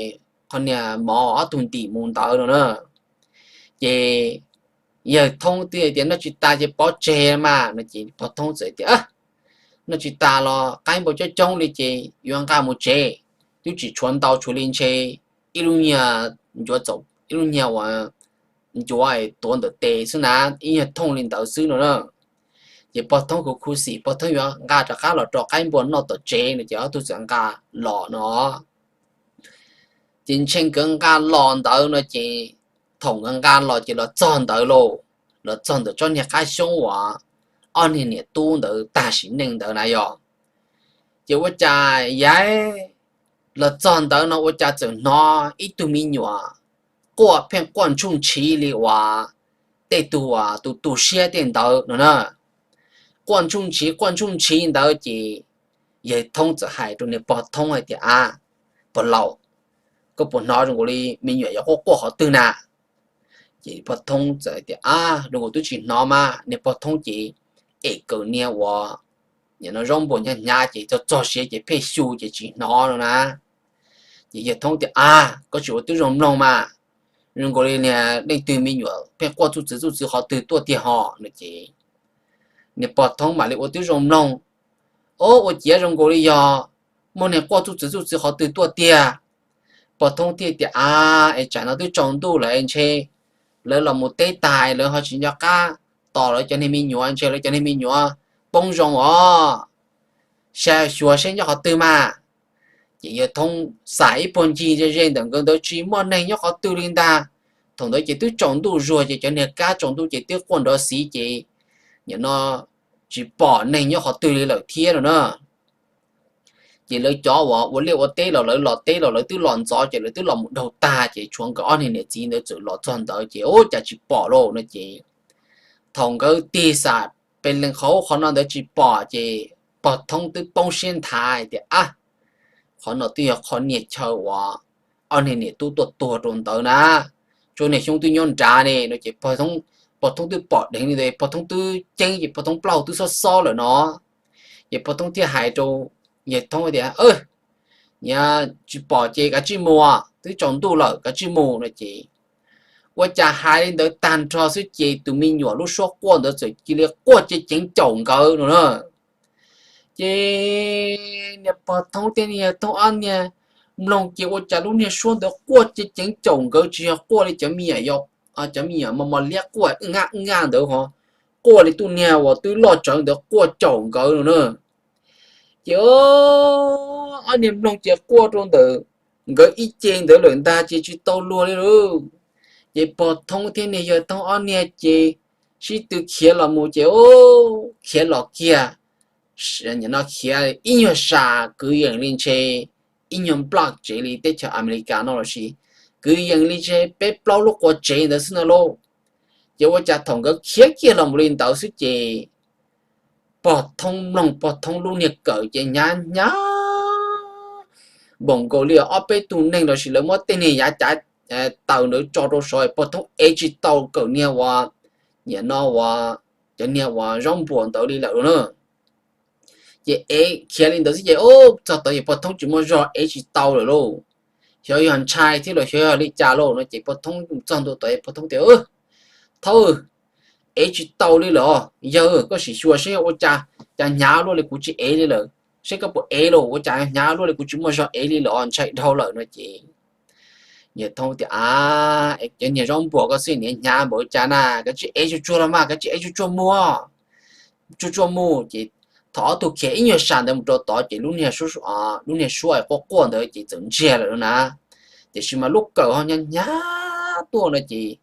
qhov niag mov ob tug ntim mus ntawd no na. Ces yawg Thoob twb tias noj tsis tas ces pov tseg mas no ces pog Thoob txawm tias, noj tsis tas los qaib npua coob coob li ces yuav nqa mus tsev, twb tsis tshuav ntau, tshuav li ntshe ib lub nyiag ncuav txaum ib lub nyiag uas ncuav tuav ntawm tes xwb na, ib nyuag thooj li ntawd xwb no na. Ces pog Thoob kuj khuv xim, pog Thoob yuav nqa rov qab los rau qaib npua noj tom tsev no ces ob tug txawm nqa los no. Ces ntshe nkawd nqa los ntawd no ces thaum nqa nqa los ces los txog ntawd lauj, los txog ntawm tsob niag qab xyoob uas ob niag niam tub ntawd tag sim neej ntawd na yog. Ces ua cas yav los txog ntawd no ua cas txawm hnov ib tug me nyuam quaj pheej quaj ntsooj ntshiv li uas tej tug uas tu tu siab tej ntawd no na. Quaj ntsooj ntshiv quaj ntsooj ntshiv ntawd ces yawg Thoob txawm hais rau niag pog Thoob hais tias, A, pog laus, koj puas hnov zoo nkaus li me nyuam yuav quaj quaj qhov twg na? Ces pog Thoob txawm tias, A, zoo nkaus twb tsis hnov mas. Niag pog Thoob ces em kawm niag uas nim no zaub npuas hnyav hnyav ces txog txog siav ces pheej xyu ces tsis hnov no na. Ces yawg Thoob tias, A, koj tsis ua tib zoo mloog mas, zoo nkaus li niag leej twg me nyuam pheej quaj txuj txwv txuj txwv qhov twg tuaj tiag ho no ces niag pog Thoob mam li ua tib zoo mloog. O, ua ciav zoo nkaus li yog muaj neeg quaj txuj txwv txuj txwv qhov twg tuaj tiag. Pog Thoob thiaj tias, A, es tsam no twb tsaus ntuj lawm es ntshe lawv los mus teb tas lawv ho tsis nco qab tos lawv cov niag me nyuam, ntshe lawv cov niag me nyuam poob zoo os. Xyuas seb nyob qhov twg mas. Ces yawg Thoob xav ib puag ncig ze ze ntawm nkawd ntawd tsis muaj neeg nyob qhov twg li ntag. Thaum ntawd ces twb tsaus ntuj zuag ces cov niag kab tsaus ntuj ces twb quaj nrov xiv ces nim no tsis pom neeg nyob qhov twg li lawm thiab no na. Ces lawv cov uas ua liaj ua teb los lawv los teb los lawv twb los ntxov ces lawv twb los mus dhau tag ces tshuav nkawd ob niag niam txiv ntawd txawm los txog ntawd ces ua cas tsis pom lauj no ces thaum nkawd tig xam pes lees qhov ub qhov no ntawd tsis pom ces pog Thoob twb poob siab nthav tias, A, qhov no twb yog qhov niag chaw uas ob niag niam tub tuaj tuag rau ntawd na, tsuas niag xyoob twb nyob nrad ne no ces pog Thoob twb pom dheev li ntawd, pog Thoob twb ceeb ces pog Thoob plaub hau twb xob xob lawm no. Ces pog Thoob thiaj hais rau yawg Thoob tias, Niam, tsis pom ces kav tsij mus, twb tsaus ntuj lawm kav tsij mus no ces ua cas hais li ntawd tag nrho xwb ces tus me nyuam lub suab quaj ntawd txawm cia li quaj ceev ceev caum nkawd no na. Ces niag pog Thoob thiab niag yawg Thoob ob niag mloog ces ua cas lub niag suab ntawd quaj ceev ceev caum nkawd tsis yog quaj li cov me nyuam, cov me nyuam mos mos liab quaj wb nyab wb nyab ntawd ho, quaj li tus niag uas twb loj tsawv ntawd quaj caum nkawd no na. Ces ob niag mloog ces quaj rau ntawm nkawd ib ce ntawd lawm ntag ces tsis tau luag li lauj. Ces pog Thoob thiab niag yawg Thoob ob niag ces sib tw khiav los mus ces khiav los kiag, nim no khiav ib nyuag sam kwv yees li ntshe ib nyuag nplaj tsev li teb chaws Amelikas no los sis kwv yees li ntshe peb plaub lub qua tsev ntawd xwb no lauj. Ces ua cas thaum nkawd khiav kiag los mus li ntawd xwb ces pog Thoob mloog pog Thoob lub niag kawm ces hnyav hnyav npaum nkaus li ob peb tug neeg los sis lawv muab tej niag yav cav taws ntawd tso rau saud pog Thoob ev tsis tau kawm niag uas, nim no uas, cov niag uas zaub npuas ntawd li lawm na. Ces ev khiav li ntawd xwb ces txog tod ces pog Thoob tsis muaj zog ev tsis tau lawm lauj. Xyov yog ntshai thiab los xyov yog li cas lauj no ces pog Thoob txog ntua tod pog Thoob tias, Thaub, ev tsis tau li lawm os. Yawg, koj sim xyuas seb ua cas, cas hnyav luaj li kuv tsis ev li lawm, seb koj puas ev lauj, ua cas hnyav luaj li kuv tsis muaj zog ev li lawm os, ntshai dhau lawm no ces yawg Thoob tias, A, cov niag zaub npuas koj xwb niag hnyav npaum cas na, kav tsij ev tsuag tsuag los mas, kav tsij ev tsuag tsuag mus, tsuag tsuag mus. Ces thaum ob tug khiav ib nyuag sam ntawd mus rau tod ces lub niag, lub niag suab quaj quaj ntawd ces txawm ntsiag lawm na. Tiam sis mas lub kawm ho hnyav hnyav tuaj no ces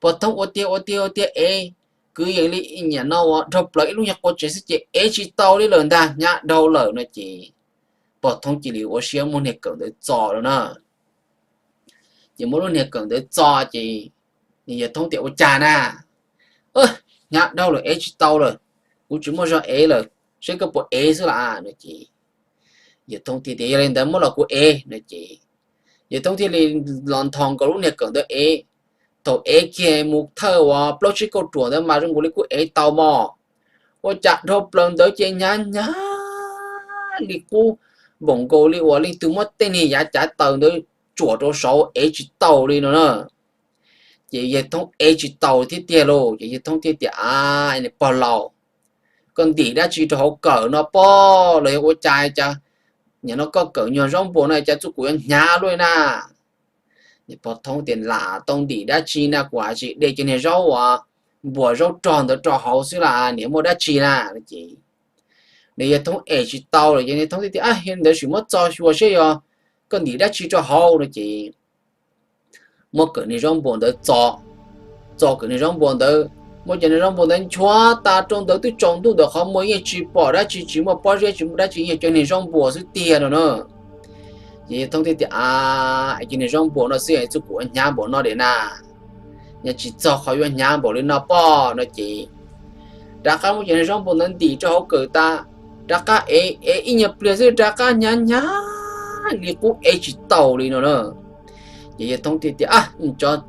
pog Thoob ua tiag ua tiag ua tiag ev, kwv yees li nim no uas dhau plaws ib lub nyuag qua tsev xwb ces ev tsis tau li lawm ntag, hnyav dhau lawm no ces pog Thoob cia li ua siab muab niag kawm ntawd txo lawm na. Ces muab lub niag kawm ntawd txo ces yawg Thoob tias, Ua cas na? Hnyav dhau lawm, ev tsis tau lawm, kuv tsis muaj zog ev lawm, seb koj puas ev xwb las no ces yawg Thoob thiaj tias, Yog li ntawd muab los kuv ev no ces yawg Thoob thiaj li los nthos nkaus lub niag kawm ntawd ev. Thaum ev kiag mus thawj uas plaub tsib kauj ruam ntawd mas zoo nkaus li kuj ev tau mog. Ua cas dhau plaws ntawd ces hnyav hnyav li qub, npaum nkaus li uas leej twg muab tej niag yav cav taws ntawd tsuam rau saud ev tsis tau li no na. Ces yawg Thoob ev tsis tau thiab tiag lauj, ces yawg Thoob thiaj tias, A, pog laus, koj ntim dab tsi rau hauv kawm no pob los yog ua cas cas, nim no koj kawm nyuag zaub npuas no cas txuj kuv yuav hnyav luaj na. Pog Thoob tias, Lam tau ntim dab tsi na, kuv hais tsis de cov niag zaub uas npuas zaub rog ntawd rau hauv xwb las, niam muaj dab tsi na no ces nws yawg Thoob ev tsis tau lawm ces yawg Thoob thiaj tias, Yog li ntawd sim muab txo xyuas seb yog koj ntim dab tsi rau hauv no ces muab kawm niag zaub npua ntawd txo, txo kawm niag zaub npua ntawd, muab cov niag zaub npua ntawd nchuav tas rau ntawd twb tsaus ntuj ntawm qhov muag yeej tsis pom dab tsi, tsis muaj pob zeb tsis muaj dab tsi, yeej cov niag zaub npua xwb tiag no na. Ces yawg Thoob thiaj tias, A, es cov niag zaub npua no xwb es txuj kuv ua hnyav npaum no diam na, yog tsis txog qhov yuav hnyav npaum li no pob no ces rov qab muab cov niag zaub npua ntawd ntim rau hauv kawm tas, rov qab ev ev ib nyuag pliag xwb rov qab hnyav hnyav li qub ev tsis tau li no na. Ces yawg Thoob thiaj tias, A,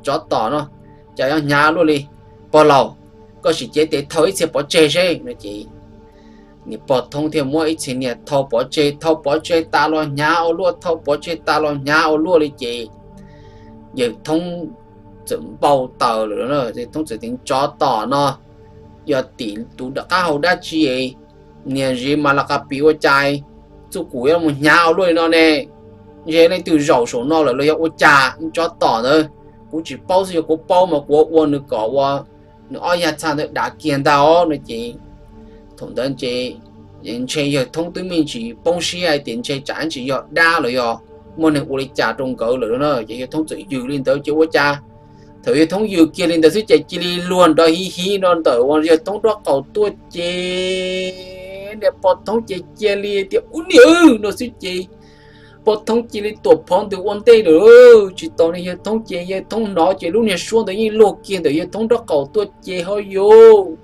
tsov tom no, cas yuav hnyav luaj li, pog laus, koj sim cev tes thau ib txhia pov tseg seb no ces niag pog Thoob thiaj muab ib txhia niag thau pov tseg, thau pov tseg tas los hnyav ua luaj, thau pov tseg tas los hnyav ua luaj li ces yawg Thoob txawm npau taws lawm, yawg Thoob txawm tias, Tsov tom no, yog tim tus rov qab hau dab tsi, niag zis mas los qas pis ua cas txuj kuv yuav mus hnyav ua luaj li no ne? Ntshe leej twg zaum saum no lawm los yog ua cas? Tsov tom ntawd kuv tsis paub xwb, yog kuv paub mas kuv ua nws kom ua nws ob yag txha ntawd dav kiag ntag os no ces thaum ntawd ces ntshe yawg Thoob twb me ntsis poob siab hais tias ntshe tsam ntsis yog dab los yog muaj neeg ua li cas rau nkawd lawm na, ces yawg Thoob txawm yws li ntawd ces ua cas thaum yawg Thoob yws kiag li ntawd xwb ces cia li luag nrov hiv hiv no ntawm uas yawg Thoob nraub qaum tuaj ces niag pog Thoob ces cia li tias, Ub niam no xwb ces pog Thoob cia li tuam phov ntws ua ntej lawm. Tsis tau niag yawg Thoob ces yawg Thoob hnov ces lub niag suab ntawd yeej luag kiag ntawm yawg Thoob nraub qaum tuaj ces ho yus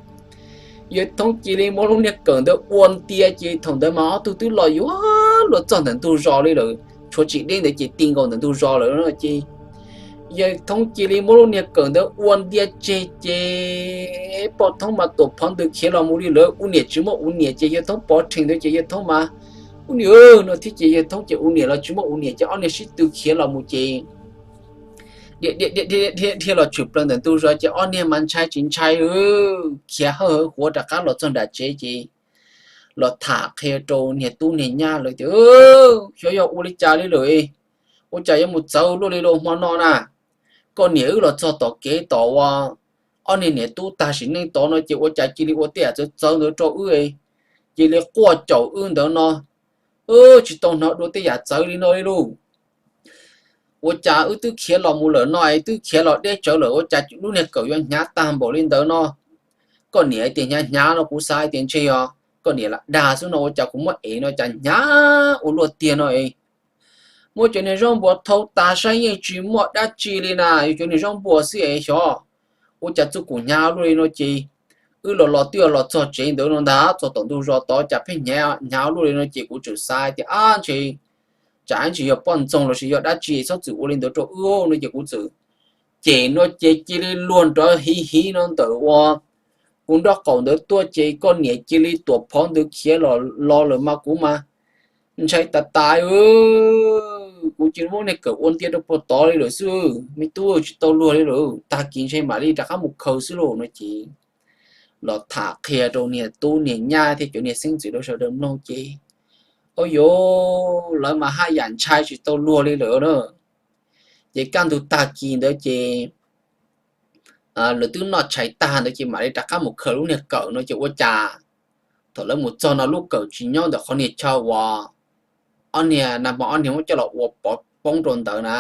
yawg Thoob cia li muab lub niag kawm ntawd ua ntia ces thaum ntawd mas ob tug twb los yuav luag txog ntawm ntug zos li lawm, tshuav tsis deb ntawd ces ti nkaus ntawm ntug zos lawm no ces yawg Thoob cia li muab lub niag kawm ntawd ua ntia tseg ces pog Thoob mas tuam phov ntws khiav los mus li lawm, ua niam tsis muaj ua niam ces yawg Thoob pov rhees ntawd ces yawg Thoob mas, Ub niam no thiab ces yawg Thoob ces ua niam los tsis muaj ua niam ces ob niag sib tw khiav los mus ces dhia dhia dhia dhia dhia los tshwm plaws ntawm ntug zos ces ob niag mas ntshai tsis ntshai, khiav hawj hawv huav rov qab los txog nram tsev ces los tham qhia rau niag tub niag nyab lawv tias, Xyov yog ua li cas li lawm, ua cas yuav mus txawv luaj li los hmo no na? Koj niam wb los txog tom kev tod ua ob niag niam tub tag sim neej tod no ces ua cas cia li ua tej yam txawv txawv ntawd rau wb, cia li quaj caum wb ntawd no, tsis tau hnov dua tej yam txawv li no li lauj. Ua cas wb twb khiav los mus lawm no es twb khiav los deb tsawv lawm ua cas lub niag kawm yuav hnyav tag npaum li ntawd no? Koj niam hais tias hnyav hnyav no kuv xav hais tias ntshe yog koj niam lam dag xwb no ua cas kuv muab ev no cas hnyav ua luaj tiag no es. Muab cov niag zaub npua thau tas saib yeej tsis muaj dab tsi li na, yog cov niag zaub npua xwb es xyov ua cas txuj kuv hnyav luaj li no ces wb los los twb los txog tsev ntawd no ntag, txog tom ntug zos tod cas pheej hnyav hnyav luaj li no ces kuv txawm xav tias ab ntshe tsam ntsis yog poj ntxoog los sis yog dab tsi txhob txwm ua li ntawd rau wb no ces kuv txawm cem no ces cia li luag nrov hiv hiv no ntawm ua kuv nraub qaum ntawd tuaj ces koj niam cia li tuam phov ntws khiav los los lawm mas kuv mas ntshai tas tas, kuv cia li muab niag kawm ua ntia rau puag tod li lawm xwb, me tub tsis tau luag li lawm, tag kis ntshe mam li rov qab mus khaws xwb lauj no ces los tham qhia rau niag tub niag nyab thiab cov niag xeeb ntxwv rau sawv daws mloog ces, au yov, lawv mas haj yam ntshai tsis tau luag li lawm na. Ces kaj ntug tag kis ntawd ces lawv twb noj tshais tag ntawd ces mam li rov qab mus khaws lub niag kawm no ces ua cas thaum lawv mus txog no lub kawm tsis nyob ntawm qhov niag chaw uas ob niag nag hmo ob niag muab coj los ua pov poob rau ntawd na.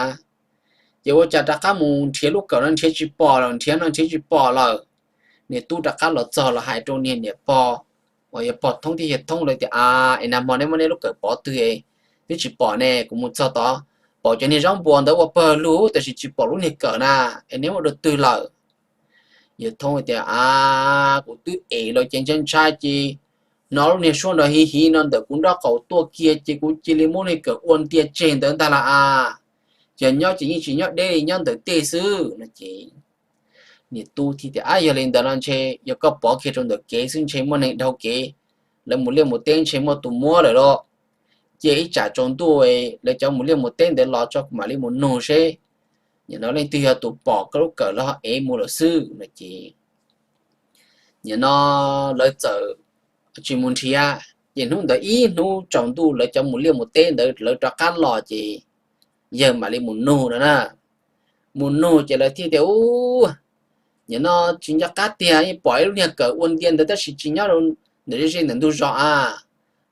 Ces ua cas rov qab mus nrhiav lub kawm no nrhiav tsis pom lawm, nrhiav no nrhiav tsis pom lawm. Niag tub rov qab los txog los hais rau niag niam pog uas yog pog Thoob thiab yawg Thoob lawv tias, A, es nag hmo neb muab neb lub kawm pov twg es twb tsis pom ne? Kuv mus txog tod pom cov niag zaub npua ntawd ua pawg lug tab sis tsis pom lub niag kawm na, es neb muab dua twg lawm? Yawg Thoob tias, A, kuv twb ev los ces ntshai ntshai ces hnov lub niag suab nrov hiv hiv no ntawm kuv nraub qaum tuaj kiag ces kuv cia li muab niag kawm ua ntia tseg ntawd ntag las as. Yog nyob ces yeej tsis nyob deb li, nyob ntawm tej xwb no ces niag tub thiaj tias, A, yog li ntawd no ntshe yog koj pov kiag rau ntawm kev xwb, ntshe muaj neeg dhau kev, lawv mus liaj mus teb ntshe muaj tus muab lawm lauj. Cia ib tsam tsaus ntuj lawv cov mus liaj mus teb ntawd los tso kuv mam li mus nug seb nim no leej twg yog tus pom koj lub kawm lawv ho ev mus lawm xwb no ces nim no lawv txawm tsis mus nrhiav. Ces hnub ntawd ib hnub tsaus ntuj lawv cov mus liaj mus teb ntawd lawv rov qab los ces yawg mam li mus nug no na. Mus nug ces lawv thiaj tias, U, nim no tsis nco qab tiag, yeej pom ib lub niag kawm ua ntia ntawd tab sis tsis nyob ntawm ze ze ntawm ntug zos a.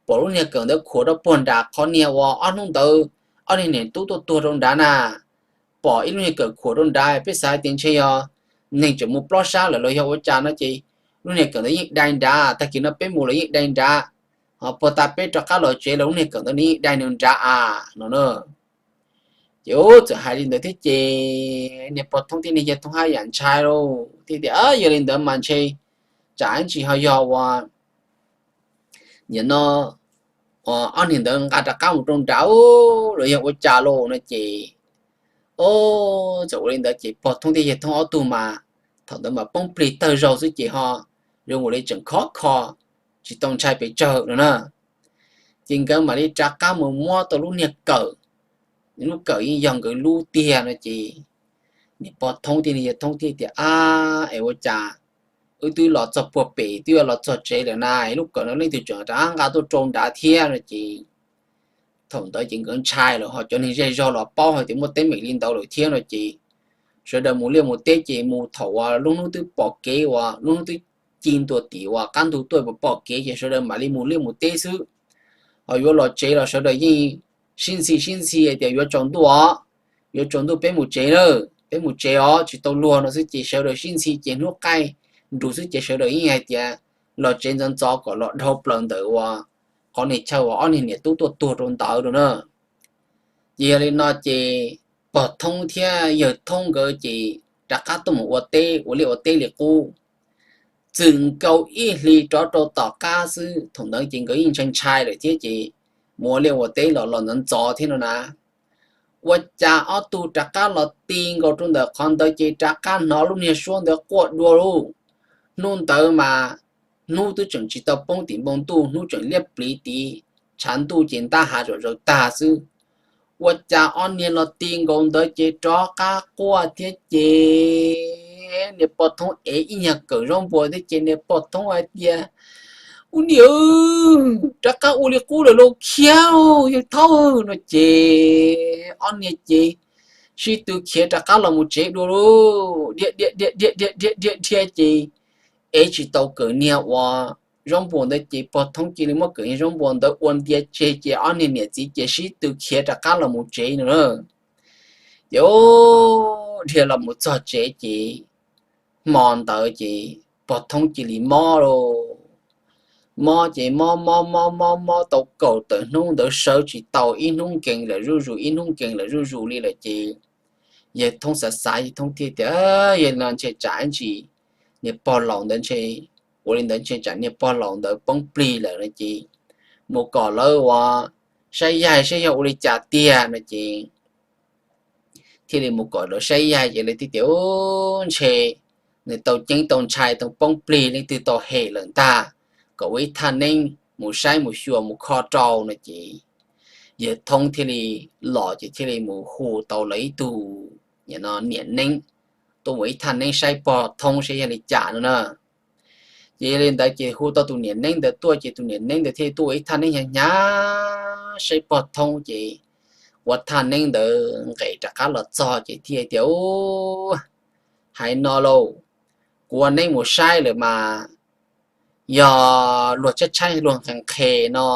Pom lub niag kawm ntawd khuam rau puag nram qhov niag uas ob hnub ntawd ob niag niam tub tuaj tuag rau nrad na. pom ib lub niag kawm khuam rau nrad, peb xav tias ntshe yog neeg tseem mus plob sab lawm los yog ua cas no ces lub niag kawm ntawd yeej dai nrad, tag kis no peb mus los yeej dai nrad, ho puag ta peb rov qab los tsev los lub niag kawm ntawd nws yeej dai nws nrad a, no na. Ces txawm hais li ntawd thiab ces niag pog thoob thiab niag yawg thoob haj yam ntshai lauj thiab tias, Yog li ntawd mas ntshe tsam ib ntsis ho yog ua, nim no ob niag ntawd nqa rov qab mus rau nrad los yog ua cas lauj no ces, o, txawm ua li ntawd ces pog thoob thiab yawg thoob ob tug mas thaum ntawd mas poob plig tawg zaug xwb ces ho zoo ua li tseem khov kho, tsis tau ntshai pes tsawg no na. Ces nkawd mam li rov qab mus muab tau lub niag kawm, lub kawm yeej yog nkawd lub tiag no ces niag pog thoob thiab niag yawg thoob thiaj tias, Ab, es ua cas wb twb los txog puag pem twb yuav los txog tsev lawm na, lub kawm no leej twg tseem rov qab nqa tuaj rau nrad thiab no ces thaum ntawd ces nkawd ntshai lawm ho cov neeg zej zog los paub hais tias muaj teeb meem li ntawd lawm thiab no ces sawv daws mus liaj mus teb ces mus thaum uas lub hnub twb pom kev uas lub hnub twb ci ntua tim uas qab ntug tuaj pom kev ces sawv daws mam li mus liaj mus teb xwb. Ho yuav los tsev los sawv daws yeej sib ntxhi sib ntxhi hais tias yuav tsaus ntuj os, yuav tsaus ntuj peb mus tsev na, peb mus tsev os, tsis tau luag no xwb ces sawv daws sib ntxhi ces hnub qaij nrus xwb ces sawv daws yeej hais tias los tsev ntxov ntxov kom los dhau plaws ntawm uas qhov niag chaw uas ob niag niam tub tuaj tuag rau ntawd rau na. Ces yog li no ces pog thoob thiab yawg thoob nkawd ces rov qab tuaj mus ua teb ua liaj ua teb li qub. Txwm nkaus ib hlis rov rau tom qab xwb, thaum ntawd ces nkawd yeej ntshai ntshai lawm thiab ces mus ua liaj ua teb los los ntxov ntxov thiab no na. Ua cas ob tug rov qab los ti nkaus rau ntawm qhov ntawd ces rov qab hnov lub niag suab ntawd quaj dua lauj. Hnub ntawd mas hnub twb tseem tsis tau poob tim npoo ntuj, hnub tseem liab pliv tid, tshav ntuj ces ntab hav zom zaws tag xwb. Ua cas ob niag los ti nkaus ntawd ces rov qab quaj thiab ces niag pog thoob ev ib nyuag kawm zaub npua thiab ces niag pog thoob hais tias, Ub niam, rov qab ua li qub lawm lauj, khiav yawg thoob no ces ob niag ces sib tw khiav rov qab los mus tsev dua lauj. Dhia dhia dhia dhia dhia dhia dhia dhia ces ev tsis tau kawm niag uas zaub npua ntawd ces pog thoob cia li muab kawm niag zaub npua ntawd ua ntia tseg ces ob niag niam txiv ces sib tw khiav rov qab los mus tsev no na. Ces dhia los mus txog tsev ces hmo ntawd ces pog thoob cia li mob lauj. Mob ces mob mob mob mob mob tau kaum tawm hnub ntawd sawv tsis tau, ib hnub nkees lawm zuj zus ib hnub nkees lawm zuj zus li lawm ces yawg thoob xav xav, yawg thoob thiaj tias, Yog no ntshe tsam ib ntsis niag pog laus ntawd ntshe, ua li ntawd ntshe tsam niag pog laus ntawd poob plig lawm no ces mus kom lawv ua saib yaig saib yog ua li cas tiag no ces thiaj li mus kom lawv saib yaig ces lawv thiaj tias, Ub, ntshe nws tau ceeb tau ntshai tau poob plig, leej twg tau hem lawm ntag, kom ua ib thaj neeb mus saib mus xyuas mus kho rau no ces yawg thoob thiaj li los ces thiaj li mus hu tau lawv ib tug niam neeb tuaj ua ib thaj neeb saib pog thoob saib yog li cas no na. Ces yog li ntawd ces hu tau tus niam neeb ntawd tuaj ces tus niam neeb ntawd thiaj tuaj ua ib thaj neeb hnyav hnyav saib pog thoob ces ua thaj neeb ntawd nqes rov qab los txog ces thiaj tias, Ub, hais no lauj, kuv ua neeb mus saib lawm mas yog luag tshaib tshaib luag nqhes nqhes no,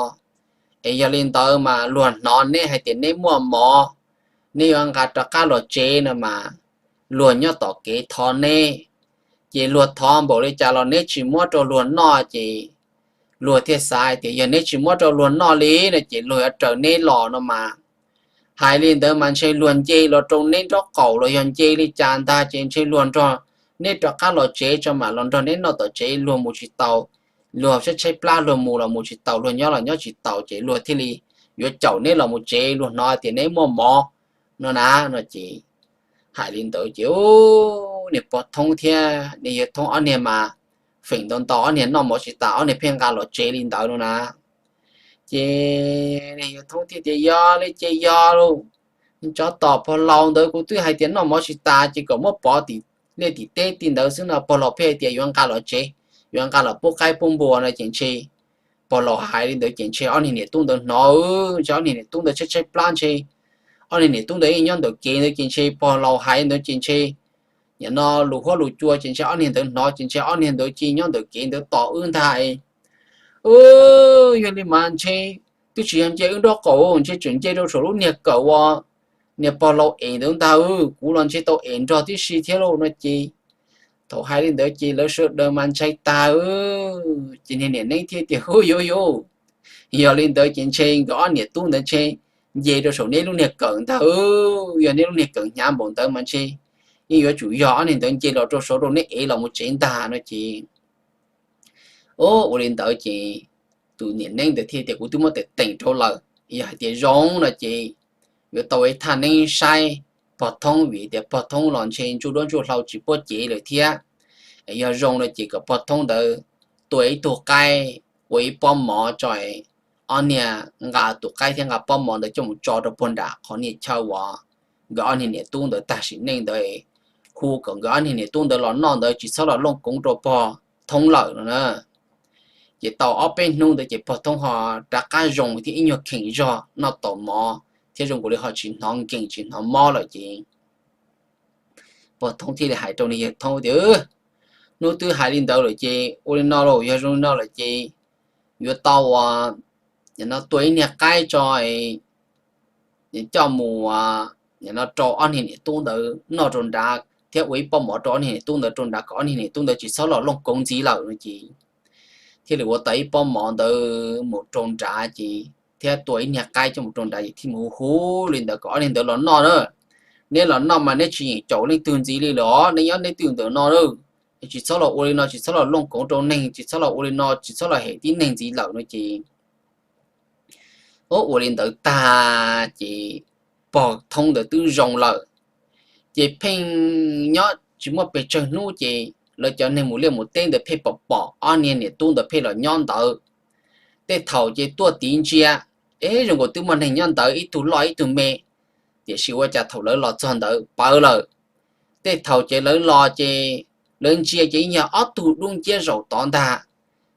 es yog li ntawd mas luag hnov neb hais tias neb muaj mov, neb yuav nqa rov qab los tsev no mas luag nyob tom kev thov neb. Ces luag thov npaum li cas los neb tsis muab rau luag noj ces luag thiaj xav hais tias yog neb tsis muab rau luag noj li no ces luag yuav raws neb los no mas. Hais li ntawd mas ntshe luag nce los rau neb nraub qaum los yog nce li cas ntag ces ntshe luag nrog neb rov qab los tsev tso mam los nrog neb noj tom tsev, luag mus tsis taus, luag tshaib tshaib plab luag mus los mus tsis taus, luag nyob los nyob tsis taus ces luag thiaj li yuav caum neb los mus tsev, luag hnov tias neb muaj mov no na no ces hais li ntawd ces niag pog thoob thiab niag yawg thoob ob niag mas feem ntau ntau ob niag noj mov tsis tas ob niag pheej nqa los tsev li ntawd no na. Ces niag yawg thoob thiaj tias yog li ces yog lauj, tsov tom pog laus ntawd kuv twb hais tias noj mov tsis tas ces kom muab pov tim liaj tim teb ti ntawd xwb no, pog laus pheej hais tias yuav nqa los tsev, yuav nqa los pub qaib pub npua no ces ntshe pog laus hais li ntawd ces ntshe ob niag niam tub ntawd hnov, ntshe ob niag niam tub ntawd tshaib tshaib plab ntshe ob niag niam tub ntawd yeej nyob ntawm kev ntawd ces ntshe pog laus hais ntawd ces ntshe nim no lus huab lus cua ces ntshe ob niag ntawd hnov ces ntshe ob niag ntawd cia nyob ntawm kev ntawd tos wb ntag. Yog li mas ntshe twb tsis yog nce wb nraub qaum, ntshe tseem nce rau saum lub niag kawm uas niag pog laus ev ntawd ntag, kuv los ntshe tau ev nrog tib si thiab lauj no ces. Thaum hais li ntawd ces lawv sawv daws mas ntshai tag, ces niag niam neeb thiaj tias, Hu, yuav yuav, yog li ntawd ces ntshe nkawd ob niam tub ntawd ntshe nce rau saum neb lub niag kawm ntag. Yog neb lub niag kawm hnyav npaum ntawd mas ntshe yeej yuav tsum yog ob niag ntawd nce los rau saud rau neb ev los mus tsev ntag no ces. Ua li ntawd ces tus niam neeb ntawd thiaj tias, Kuv twb muab teem teem rau lawm, yog hais tias zoo no ces yuav tau ib thaj neeb saib pog thoob, vim tias pog thoob los ntshe ntsuj duab ntsuj hlauv tsis puab cev lawm thiab. Yog zoo no ces kom pog thoob ntawd tua ib tug qaib ua ib pob mov tso, ob niag nqa tus qaib thiab nqa pob mov ntawd coj mus tso rau puag nram qhov niag chaw uas nkawd ob niag niam tub ntawd tag sim neej ntawd, hu kom nkawd ob niag niam tub ntawd los noj ntawd, tsis txhob los looj koov rau pog thoob lawm no na. Ces tau ob peb hnub ntawd ces pog thoob ho rov qab zoo thiab ib nyuag kheem zog noj taus mov thiab zoo nkaus li ho tsis hnov nkees tsis hnov mob lawm ces pog thoob thiaj li hais rau niag yawg thoob tias, Hnub twb hais li ntawd lawm ces ua li no lauj, yog zoo li no lawm ces yuav tau ua, no tua ib niag qaib tso, coj mus no rau ob niag niam tub ntawd noj rau nrad thiab ua ib pob mov rau ob niag niam tub ntawd rau nrad kom ob niag niam tub ntawd tsis txhob los looj koov ntxiv lawm no ces thiaj li ua tau ib pob mov ntawd mus rau nrad ces thiab tua ib niag qaib coj mus rau nrad ces thiaj mus hu hu li ntawd kom ob niag ntawd los noj na. Neb los noj mas neb tsis yeem caum leej twg ntxiv li los neb nyob neb twj ntawm no na. Tsis txhob los ua li no, tsis txhob los looj koov rau neeg, tsis txhob los ua li no, tsis txhob los hem tib neeg ntxiv lawm no ces. Ua li ntawd tag ces pog thoob ntawd twb zoo lawm. Ces pheej nyob tsis muaj pes tsawg hnub ces lawv cov neeg mus liaj mus teb ntawd pheej pom pom ob niag niam tub ntawd pheej los nyob ntawd. Tej thaum ces tuaj tiv ntsia, es zoo nkaus twb muaj neeg nyob ntawd ib tug loj ib tug me, tiam sis ua cas thaum lawv los txog ntawd pawv lawm. Tej thaum ces lawv los ces lawv ntsia ces ib nyuag ob tug dub nciab zaum tod ntag,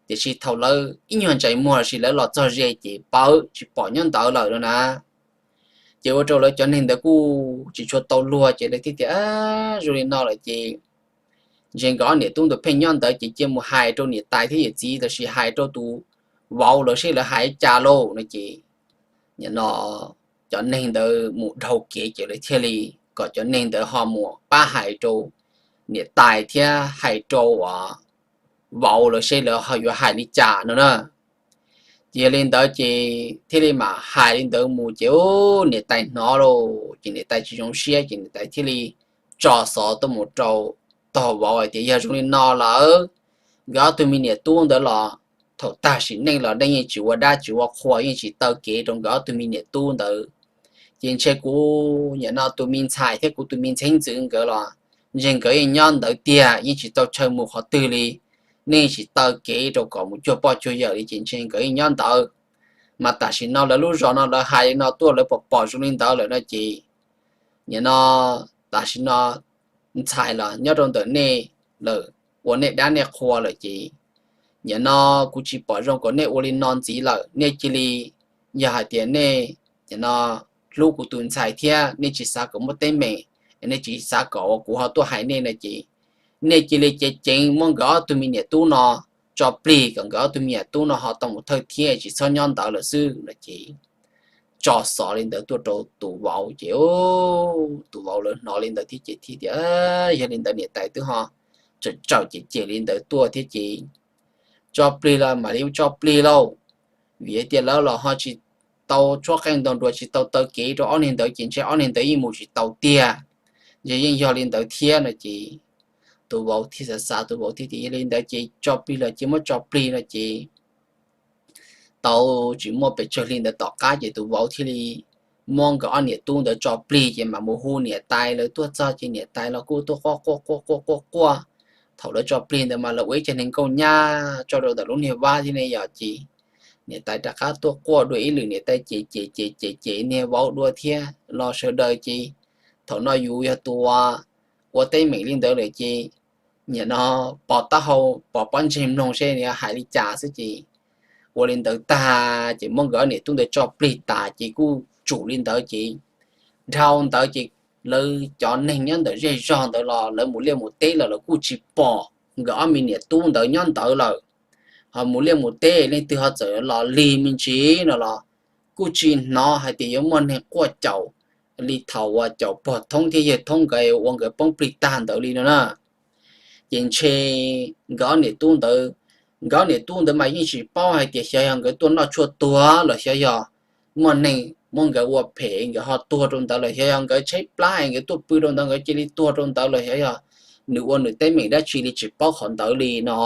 tiam sis thaum lawv ib nyuag ntsais muag lossis lawv los txog ze ces pawv tsis pom nyob ntawd lawm no na. Ces ua rau lawv cov neeg ntawd kuj tsis tshua tau luag ces lawv thiaj tias, Zoo li no lawm ces ntshe nkawd ob niam tub ntawd pheej nyob ntawd ces cia mus hais rau niam tais thiab yawm txiv lossis hais rau tus vauv lawv seb lawv hais cas lauj no ces. Nim no cov neeg ntawd mus dhau kev ces lawv thiaj li kom cov neeg ntawd ho mus pab hais rau niam tais thiab hais rau vauv lawv seb lawv ho yuav hais li cas no na. Ces yog li ntawd ces thiaj li mam hais li ntawd mus ces niam tais hnov lauj ces niam tais tsis zoo siab ces niam tais thiaj li tso xov tuaj mus rau tog vauv hais tias yog zoo li no lawm, nkawd ob tug me niam tub ntawd los thaum tag sim neej los nej yeej tsis ua dab tsis ua qhua yeej tsis taw kev rau nkawd ob tug me niam tub ntawd. Ces ntshe kuv nim no tus me ntxhais thiab kuv tus me ntxheeb ntxwv nkawd los ntshe nkawd yeej nyob ntawd tiag yeej tsis tau tshaw mus qhov twg li. Nej yeej tsis taw kev rau kom mus cuag poj cuag yawm li ces ntshe nkawd yeej nyob ntawd. Mas tam sim no lawv lub zos no lawv hais li no tuaj lawv pom pom zoo li ntawd lawm no ces nim no tam sim no ntxhais los nyob rau ntawm nej lawm, ua nej dab nej qhua lawm ces nim no kuv tsis pom zoo kom nej ua li no ntxiv lawm. Nej cia li, yog hais tias nej nim no hlub kuv tus ntxhais thiab nej tsis xav kom muaj teeb meem, nej tsis xav kom kuv ho tuaj hais nej no ces nej cia li ceev ceev muab nkawd ob tug me niam tub no tso plig kom nkawd ob tug me niam tub no ho tau mus thawj thiab tsis txhob nyob ntawd lawm xwb no ces tso xov li ntawd tuaj rau tus vauv ces tus vauv lawv hnov li ntawd thiab ces thiaj tias, Yog li ntawd niam tais twb ho tsawm tsawm cem cem li ntawd tuaj thiab ces tso plig los mam li tso plig lauj, vim tias lawv los ho tsis tau tshuab qeej ntaus nruas tsis tau taw kev rau ob niag ntawd ces ntshe ob niag ntawd yeej mus tsis tau tiag. Ntshe yeej yog li ntawd thiab no ces tus vauv thiaj xav xav tus vauv thiaj tias yog li ntawd ces tso plig los ces muab tso plig no ces tau tsis muaj pes tsawg hli ntawd tom qab ces tus vauv thiaj li muab nkawd ob niam tub ntawd tso plig ces mam mus hu niam tais lawv tuaj txog ces niam tais los kuj tuaj quaj quaj quaj quaj quaj quaj. Thaum lawv tso plig ntawd mas lawv ua ib cag neeg nkauj nyab tso rau ntawm lub niag vab thiab ne yom ces niam tais rov qab tuaj quaj dua ib lwm, niam tais ces ces ces ces ces niag vauv dua thiab los sawv daws ces thaum no yus yog tus ua teeb meem li ntawd lawm ces nim no pos taub hau pos pob ntseg mloog seb nws hais li cas xwb ces ua li ntawd tag ces muab nkawd ob niam tub ntawd tso plig tas ces kuj tsum li ntawd ces dhau ntawd ces lawv cov neeg nyob ntawm zej zog ntawd los lawv mus liaj mus teb los lawv kuj tsis pom nkawd ob me niam tub ntawd nyob ntawd lawm. Ho mus liaj mus teb leej twg ho txawm los lig me ntsis no los kuj tsis hnov hais tias yuav muaj neeg quaj caum li thaum uas caum pog thoob thiab yawg thoob nkawd ua nkawd poob plig tag ntawd li no na. Ces ntshe nkawd ob niam tub ntawd, nkawd ob niam tub ntawd mas yeej tsis paub hais tias xyov yog nkawd tuaj noj tshuaj tuag los xyov yog muaj neeg muab nkawd ua phem nkawd ho tuag rau ntawd los xyov yog nkawd tshaib plab nkawd tuaj pw rau ntawd nkawd cia li tuag rau ntawd los xyov yog nws ua nws teeb meem dab tsi li tsis paub qhov ntawd li no.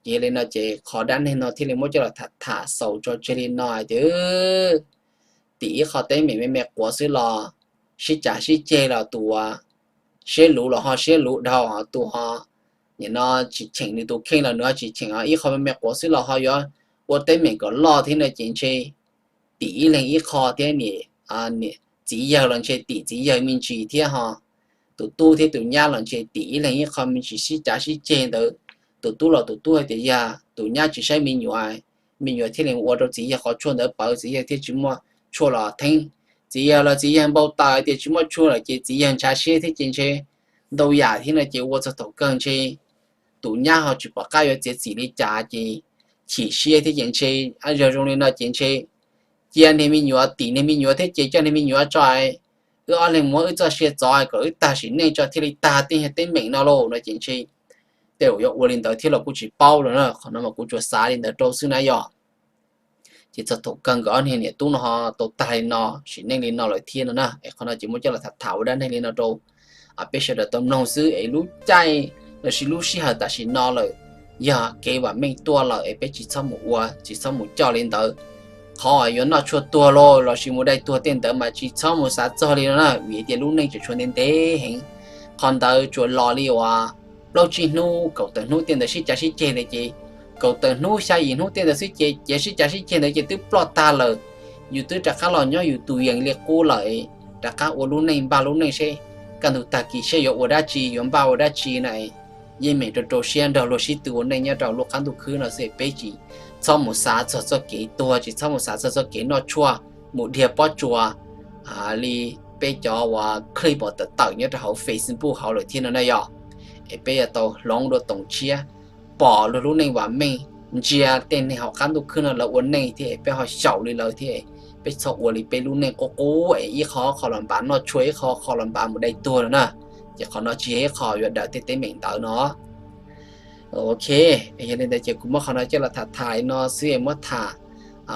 Ces yog li no ces qhov dab neeg no thiaj li muab coj los tham tham xaus tso tseg li no hais tias tim ib qho teeb meem me me quav xwb los sib cav sib ceg los tus uas siab luv los ho siab luv dhau, ho tus ho nim no tsis cheem nws tus kheej los nws ho tsis cheem, ho ib qho me me quav xwb los ho yuav ua teeb meem kom loj thiab no ces ntshe tim ib leeg ib qho thiab, txiv yawg los ntshe tim txiv yawg me ntsis thiab ho tus tub thiab tus nyab los ntshe tim ib leeg ib qho me ntsis sib cav sib ceg ntawd. Tus tub los tus tub hais tias yog tus nyab tsis saib me nyuam, me nyuam thiaj li ua rau txiv yawg qhov tshuaj ntawd pawv txiv yawg thiaj tsis muaj tshuaj los theeb. Txiv yawg los txiv yawg npau taws hais tias tsis muaj tshuaj lawm ces txiv yawg ntshav siab thiab ces ntshe ntau yam thiab no ces ua txog thaum kawg ntshe tus nyab ho tsis pom qab yuav txiav txim li cas ces chim siab thiab ces ntshe yog zoo li no ces ntshe cia niag me nyuam, tim niag me nyuam thiab ces coj niag me nyuam tso, wb ob leeg muab wb txoj sia txov kom wb tag sim neej tso thiaj li tag tej yog teeb meem no lauj no ces ntshe tej zaum yuav ua li ntawd thiab los kuj tsis paub lawm na, qhov no mas kuv tsuas xav li ntawd rau xwb na yog. Ces txog thaum kawg nkawd ob niag niam tub no ho tau tag li no sim neej li no lawm thiab no na. Es qhov no ces muab coj los tham tham ua dab neeg li no rau peb sawv daws tau mloog xwb es lub caij lossis lub sij hawm tam sim no lawm yog kev vam meej tuaj lawm es peb tsis txhob mus ua tsis txhob mus coj li ntawd. Qhov yuav noj tshuaj tuag los lossis mus dai tuag tej ntawd mas tsis txhob mus xav txog li no na, vim tias lub neej tseem tshuav ntev ntev heev. Qhov ntawd tsuas los li uas plaub tsib hnub kaum tawm hnub tej ntawd sib cav sib ceg ntawd ces kaum tawm hnub xya yim hnub tej ntawd xwb ces ciav sib cav sib ceg ntawd ces twb ploj tag lawm. Yus twb rov qab los nyob yus tus yees li qub lawm, rov qab ua lub neej npaj lub neej seb kaj ntug tag kis seb yuav ua dab tsi yuav npaj ua dab tsi na. Yeej meem rau rau siab nrog luag sib tw ua neej nyob rau lub qab ntuj khwb no xwb peb tsis txhob mus xav txog txoj kev tuag tsis txhob mus xav txog txoj kev noj tshuaj mus dhia pob tsuas li peb cov uas clip uas tawm tawm nyob rau hauv Facebook hauv lawm thiab no na yog. Es peb yuav tau hloov dua toom tshiab pom luag lub neej vam meej, ntsia tej neeg hauv qab ntuj khwb no lawv ua neej thiab es peb ho xyaum li lawv thiab peb txhob ua li peb lub neej qub qub es ib qho qho los npav noj tshuaj ib qho qho los npav mus dai tuag no na. Ces qhov no tsis yog ib qho yuav daws tej teeb meem ntawd no. Ok, yog li ntawd ces kuv muab qhov no coj los tham tham li no xwb es muab tham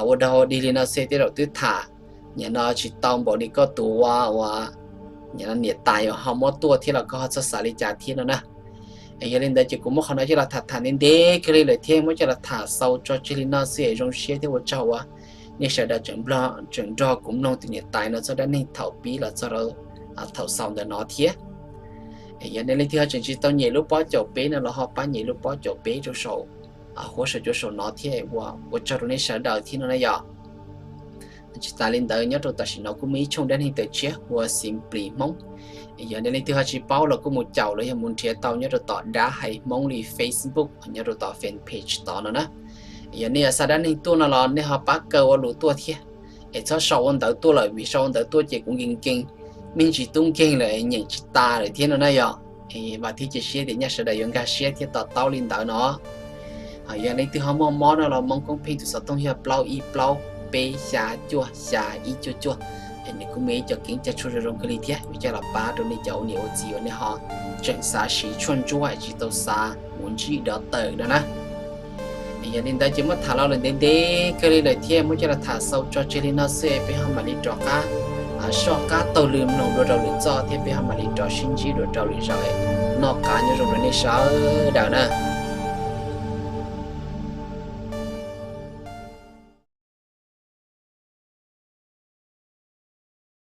ua dog ua dig li no xwb tej zaum twb tham nim no tsis tau npaum li koj tus ua uas nim no niam tais uas ho muab tuaj thiab los koj ho txhob xav li cas thiab no na. Yog li ntawd ces kuv muab qhov no coj los tham tham ntev ntev kiag li lawm thiab muab coj los tham xaus tso tseg li no xwb es zoo siab thiab ua tsaug uas nej sawv daws tseem nrog kuv mloog tus niam tais no txoj dab neeg thaum pib los txog thaum xaus ntawm no thiab. Yog nej leej twg ho tseem tsis tau nyem lub pob caum peb no los ho pab nyem lub pob caum peb rau saum huab saum cua saum no thiab ua ua tsaug rau nej sawv daws thiab no na yog. Tsis tas li ntawd nyob rau tam sim no kuj muaj ib tshooj dab neeg tawm tshiab hu ua Simply Hmoob. Yog nej leej twg ho tsis paub los kuj mus caum los yog mus nrhiav tau nyob rau tom Dab Hais Hmoob li Facebook nyob rau tom fanpage tod no na. Yog nej yuav xa dab neeg tuaj no los nej ho pab kaw ua lus tuaj thiab, es txhob sau ua ntawv tuaj lawm vim sau ua ntawv tuaj ces kuv nkees nkees, me ntsis tub nkeeg lawm nyeem tsis tas lawm thiab no na yog. Vam thiab cia siab tias nej sawv daws yuav nkag siab thiab to taub li ntawd no. Yog leej twg ho muaj mob no los Hmoob Koob Pheej tus xov tooj yog plaub ib plaub peb xya cuaj xya ib cuaj cuaj. Es nws kuj muaj ib co keeb cai tshuaj zoo zoo kawg li thiab yuav coj los pab rau nej cov ua niam ua txiv uas nej ho tseem xav siv tshuaj ntsuab es tsis tau xav mus ntsib dov tawm no na. Yog li ntawd ces muab tham los lawm ntev ntev kawg li lawm thiab muab coj los tham xaus tso tseg li no xwb es peb ho mam li rov qab soj qab taug lw mloog dua rau lwm txoj thiab peb ho mam li rov sib ntsib dua rau lwm zaus. Noj qab nyob zoo rau nej sawv daws na.